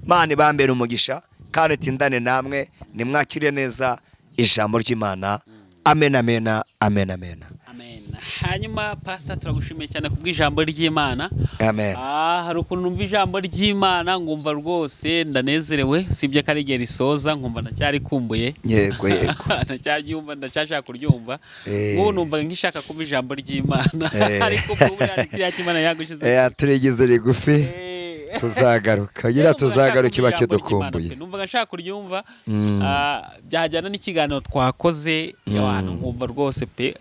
[SPEAKER 1] Mana ibambere umugisha kandi tindane namwe. Nimwakire neza ijambo ry'Imana. Amen, amen, amen, amen.
[SPEAKER 2] Amen. Hanyuma pastor, turagushimiye cyane kubw'ijambo ry'Imana.
[SPEAKER 1] Amen.
[SPEAKER 2] Ah, hari ukuntu numva ijambo ry'Imana nkumva rwose ndanezerewe, usibye ko ari igihe risoza nkumva ndacyarikumbuye.
[SPEAKER 1] Yego yego.
[SPEAKER 2] Ndacyaryumva, ndacyashaka kuryumva.
[SPEAKER 1] Eh.
[SPEAKER 2] Nk'ubu numva nkishaka kumva ijambo ry'Imana.
[SPEAKER 1] Eh.
[SPEAKER 2] Ariko ubu buriya kiriya cy'Imana yagushize.
[SPEAKER 1] Turigize rigufi.
[SPEAKER 2] Eh.
[SPEAKER 1] Tuzagaruka gira,
[SPEAKER 2] Numvaga
[SPEAKER 1] tuzagaruka
[SPEAKER 2] nshaka kumva ijambo
[SPEAKER 1] bakidukumbuye.
[SPEAKER 2] ry'Imana pe. Numvaga nshaka kuryumva.
[SPEAKER 1] Mm.
[SPEAKER 2] Ah, byajyana n'ikiganiro twakoze abantu, nkumva rwose pe.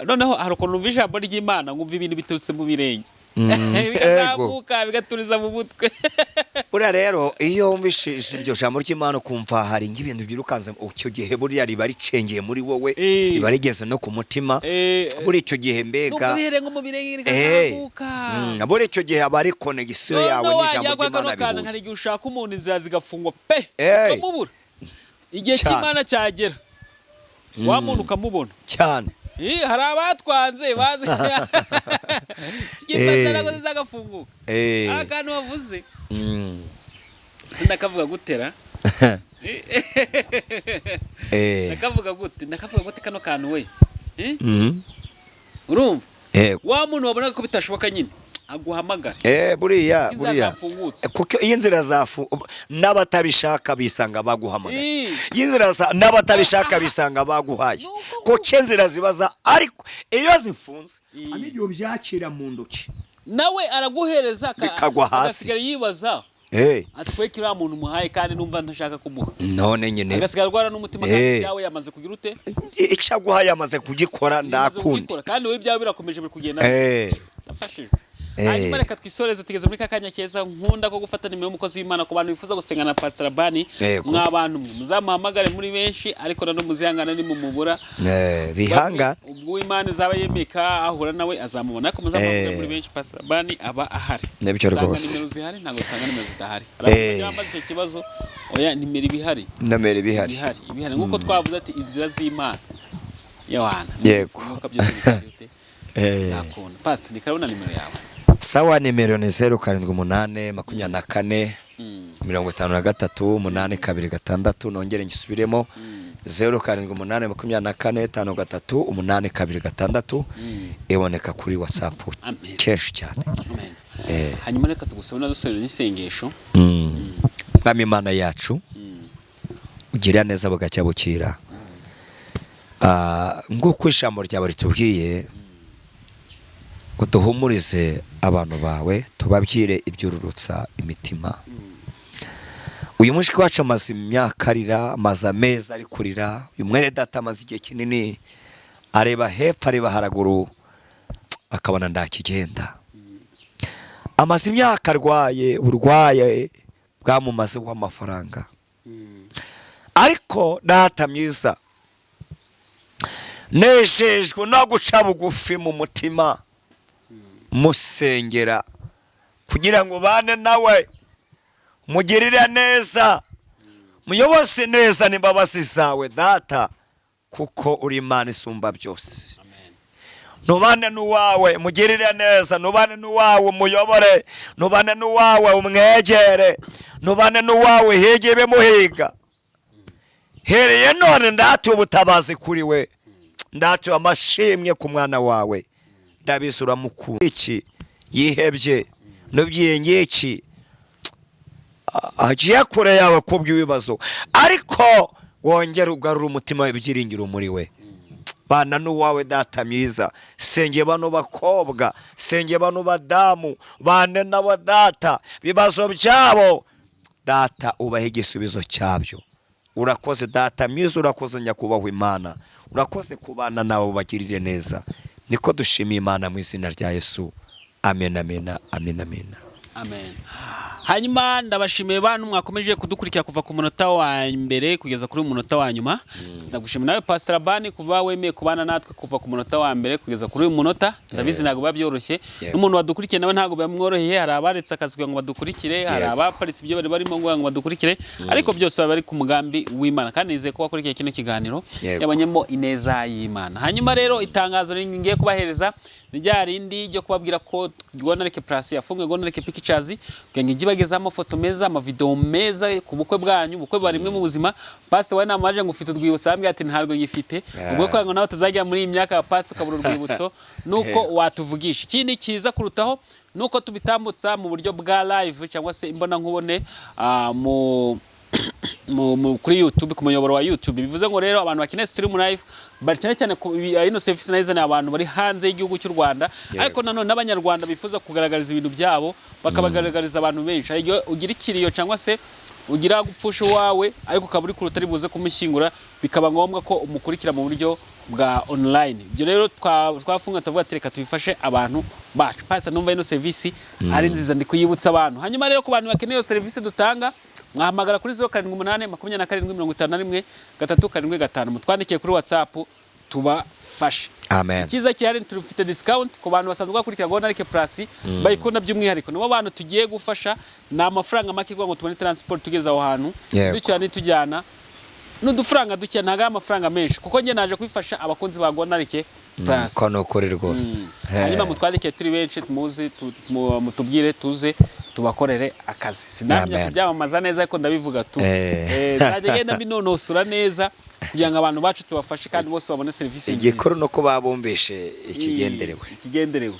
[SPEAKER 2] Noneho hari ukuntu numva ijambo ry'Imana nkumva ibintu biturutse mu birenge, bikazamuka bigaturiza mu mutwe.
[SPEAKER 1] Buriya rero iyo wumvishije iryo jambo ry'Imana ukumva hari nk'ibintu byirukanze, icyo gihe buriya riba ricengeye muri wowe,
[SPEAKER 2] Eh.
[SPEAKER 1] riba rigeze no ku mutima.
[SPEAKER 2] Eh,
[SPEAKER 1] Buri icyo gihe mbega
[SPEAKER 2] nubwo bihereye nko mu birenge
[SPEAKER 1] Eh.
[SPEAKER 2] bikazamuka.
[SPEAKER 1] Buri icyo gihe aba ari connexion yawe
[SPEAKER 2] Noneho
[SPEAKER 1] n'ijambo
[SPEAKER 2] wajya kwa kano
[SPEAKER 1] ry'Imana
[SPEAKER 2] kantu, hari
[SPEAKER 1] bihuye.
[SPEAKER 2] igihe ushaka umuntu inzira zigafungwa pe,
[SPEAKER 1] Eh.
[SPEAKER 2] ukamubura. Igihe
[SPEAKER 1] Cyane.
[SPEAKER 2] cy'Imana cyagera, wa muntu ukamubona.
[SPEAKER 1] Cyane.
[SPEAKER 2] Eh, hari abatwanze bazi
[SPEAKER 1] Eh.
[SPEAKER 2] ntabwo zagafunguka.
[SPEAKER 1] Eh.
[SPEAKER 2] Akantu wavuze sindakavuga gutera.
[SPEAKER 1] Eh.
[SPEAKER 2] Ndakavuga gute kano kantu we? Eh?
[SPEAKER 1] Mhm.
[SPEAKER 2] Urumva
[SPEAKER 1] Yego.
[SPEAKER 2] wa muntu wabonaga ko bitashoboka nyine aguhamagare.
[SPEAKER 1] Eh, buriya
[SPEAKER 2] Inzira
[SPEAKER 1] buriya
[SPEAKER 2] zafungutse.
[SPEAKER 1] Kuko iyo inzira zafu, n'abatabishaka bisanga baguhamagaye.
[SPEAKER 2] Eh.
[SPEAKER 1] Iyo inzira n'abatabishaka bisanga baguhaye.
[SPEAKER 2] Nuko
[SPEAKER 1] Kuko inzira zibaza, ariko iyo zifunze,
[SPEAKER 2] Eh.
[SPEAKER 1] hari igihe ubyakira mu ntoki
[SPEAKER 2] nawe araguhereza
[SPEAKER 1] bikagwa hasi.
[SPEAKER 2] Agasigara yibaza
[SPEAKER 1] Eh.
[SPEAKER 2] ati: "Kweki uriya muntu umuhaye kandi numva ntashaka kumuha?"
[SPEAKER 1] None nyine
[SPEAKER 2] Agasigara arwara n'umutima kandi
[SPEAKER 1] Eh.
[SPEAKER 2] ibyawe yamaze kugira ute?
[SPEAKER 1] Icyo aguhaye yamaze kugikora.
[SPEAKER 2] Yamaze
[SPEAKER 1] Ndakundi.
[SPEAKER 2] kugikora, kandi wowe ibyawe birakomeje, biri kugenda.
[SPEAKER 1] Eh.
[SPEAKER 2] Ndafashijwe.
[SPEAKER 1] Eh.
[SPEAKER 2] Hanyuma reka twisoreze, tugeze muri ka kanya keza nkunda ko gufata nimero y'umukozi w'Imana ku bantu bifuza gusenga na Pastor Bani.
[SPEAKER 1] Yego.
[SPEAKER 2] Mwa bantu mwe, muzamuhamagare muri benshi, ariko nanone muzihangana nimumubura.
[SPEAKER 1] Eh, bihanga.
[SPEAKER 2] Ubwo Imana izaba yemeka ahura nawe azamubona, ariko muzamuhamagare
[SPEAKER 1] Eh.
[SPEAKER 2] muri benshi, Pastor Bani aba ahari.
[SPEAKER 1] Nibyo
[SPEAKER 2] Tanga
[SPEAKER 1] rwose.
[SPEAKER 2] nimero zihari, ntabwo dutanga nimero zidahari. Hari
[SPEAKER 1] Eh.
[SPEAKER 2] abantu bambaza icyo kibazo. Oya, nimero ibihari.
[SPEAKER 1] Nomero ibihari.
[SPEAKER 2] Ibihari nk'uko twavuze ati inzira z'Imana yawana.
[SPEAKER 1] Yego.
[SPEAKER 2] Nk'uko byose bikaba
[SPEAKER 1] Eh.
[SPEAKER 2] zakunda. Pastor, nikarabona nimero yawe.
[SPEAKER 1] Sawa, nimero ni 078 24 53 826. Nongere ngisubiremo: 078 24 53 826. Iboneka kuri WhatsApp
[SPEAKER 2] Amen.
[SPEAKER 1] kenshi cyane.
[SPEAKER 2] Amen.
[SPEAKER 1] Eh.
[SPEAKER 2] Hanyuma reka tugusabe nadusubire n'isengesho.
[SPEAKER 1] Mwami Imana yacu, ugira neza bugacya bukira. Ah, nguko ijambo ryawe ritubwiye ngo duhumurize abantu bawe, tubabwire ibyururutsa imitima. Uyu mushiki wacu amaze imyaka arira, amaze amezi ari kurira. Uyu mwene data amaze igihe kinini areba hepfo, areba haraguru, akabona ndakigenda. Amaze imyaka arwaye, uburwaye bwamumazeho amafaranga. Ariko Data mwiza, nejejwe no guca bugufi mu mutima musengera kugira ngo ubane nawe, mugirire neza, muyoboze neza n'imbabazi zawe Data, kuko uri Imana isumba byose.
[SPEAKER 2] Amen.
[SPEAKER 1] Nubane n'uwawe, mugirire neza, nubane n'uwawe, umuyobore, nubane n'uwawe, umwegere, nubane n'uwawe, hige ibimuhiga. Hereye none ndatuye ubutabazi kuri we, ndatuye amashimwe ku mwana wawe. Ndabizi uramukunda. Iki yihebye n'ubyiye ngiki agiye kure yawe kubw'ibibazo, ariko wongere ugarure umutima w'ibyiringiro muri we. Bana n'uwawe Data mwiza. Senge bano bakobwa, senge bano badamu, bane nabo Data, ibibazo byabo. Data, ubahe igisubizo cyabyo. Urakoze Data mwiza, urakoze Nyakubahwa Imana, urakoze kubana nawe, ubagirire neza. Niko dushimiye Imana mu izina rya Yesu. Amen, amen, amen, amen.
[SPEAKER 2] Amen. Hanyuma ndabashimiye bantu mwakomeje kudukurikira kuva ku munota wa mbere kugeza kuri uyu munota wa nyuma. Ndagushimiye nawe, Pastor Bani, kuba wemeye kubana natwe kuva ku munota wa mbere kugeza kuri uyu munota. Ndabizi ntabwo biba byoroshye. N'umuntu wadukurikiye nawe ntabwo bimworoheye. Hari abaretse akazi kugira ngo badukurikire, hari abaparitse ibyo bari barimo kugira ngo badukurikire, ariko byose baba bari ku mugambi w'Imana. Kandi nizeye ko wakurikiye kino kiganiro yabonyemo ineza y'Imana. Hanyuma rero itangazo ngiye kubahereza ni rya rindi ryo kubabwira ko Rwanda Plus yafunguye Rwanda Pictures kugira ngo ijye ibagezaho amafoto meza, amavideo meza ku bukwe bwanyu. Ubukwe buba rimwe mu buzima. Pastor we namaje ngo ufite urwibutso, arambwira ati ntabwo ngifite. Ubwo kugira ngo nawe utazajya muri iyi myaka ya pastor ukabura urwibutso, nuko watuvugisha. Ikindi kiza kurutaho nuko tubitambutsa mu buryo bwa live cyangwa se imbonankubone mu kuri YouTube, ku muyoboro wa YouTube. Bivuze ngo rero abantu bakeneye stream live bari cyane cyane ku ino service nayizaniye abantu bari hanze y'igihugu cy'u Rwanda, ariko nanone n'Abanyarwanda bifuza kugaragariza ibintu byabo bakabagaragariza abantu benshi. Hari igihe ugira ikiriyo cyangwa se ugira gupfusha uwawe, ariko ukaba uri kure utari buze kumushyingura, bikaba ngombwa ko umukurikira mu buryo bwa online. Ibyo rero twafunga tuvuga ati reka tubifashe abantu bacu. Pasa numva ino service ari nziza, ndi kuyibutsa abantu. Hanyuma rero ku bantu bakeneye iyo service dutanga, mwahamagara kuri 078 27 51 375, mutwandikiye kuri WhatsApp tubafashe.
[SPEAKER 1] Amen.
[SPEAKER 2] Icyiza gihari, tufite discount ku bantu basanzwe bakurikira Rwanda Plus, bayikunda by'umwihariko. Nibo bantu tugiye gufasha. Ni amafaranga make kugira ngo tubone transport tugeze aho hantu. Ducyana nitujyana n'udufaranga duke, ntabwo ari amafaranga menshi, kuko njye naje kwifasha abakunzi ba Rwanda Plus.
[SPEAKER 1] Ko ni ukuri rwose.
[SPEAKER 2] Hanyuma mutwandike turi benshi, muzi mutubwire tuze tubakorere akazi. Sinamenya
[SPEAKER 1] Amen.
[SPEAKER 2] kubyamamaza neza, ariko ndabivuga tu. Nzajya ngenda mbinonosora neza kugira ngo abantu bacu tubafashe kandi bose babone serivisi nziza.
[SPEAKER 1] Igikuru ni uko babumbishe ikigenderewe.
[SPEAKER 2] Ikigenderewe.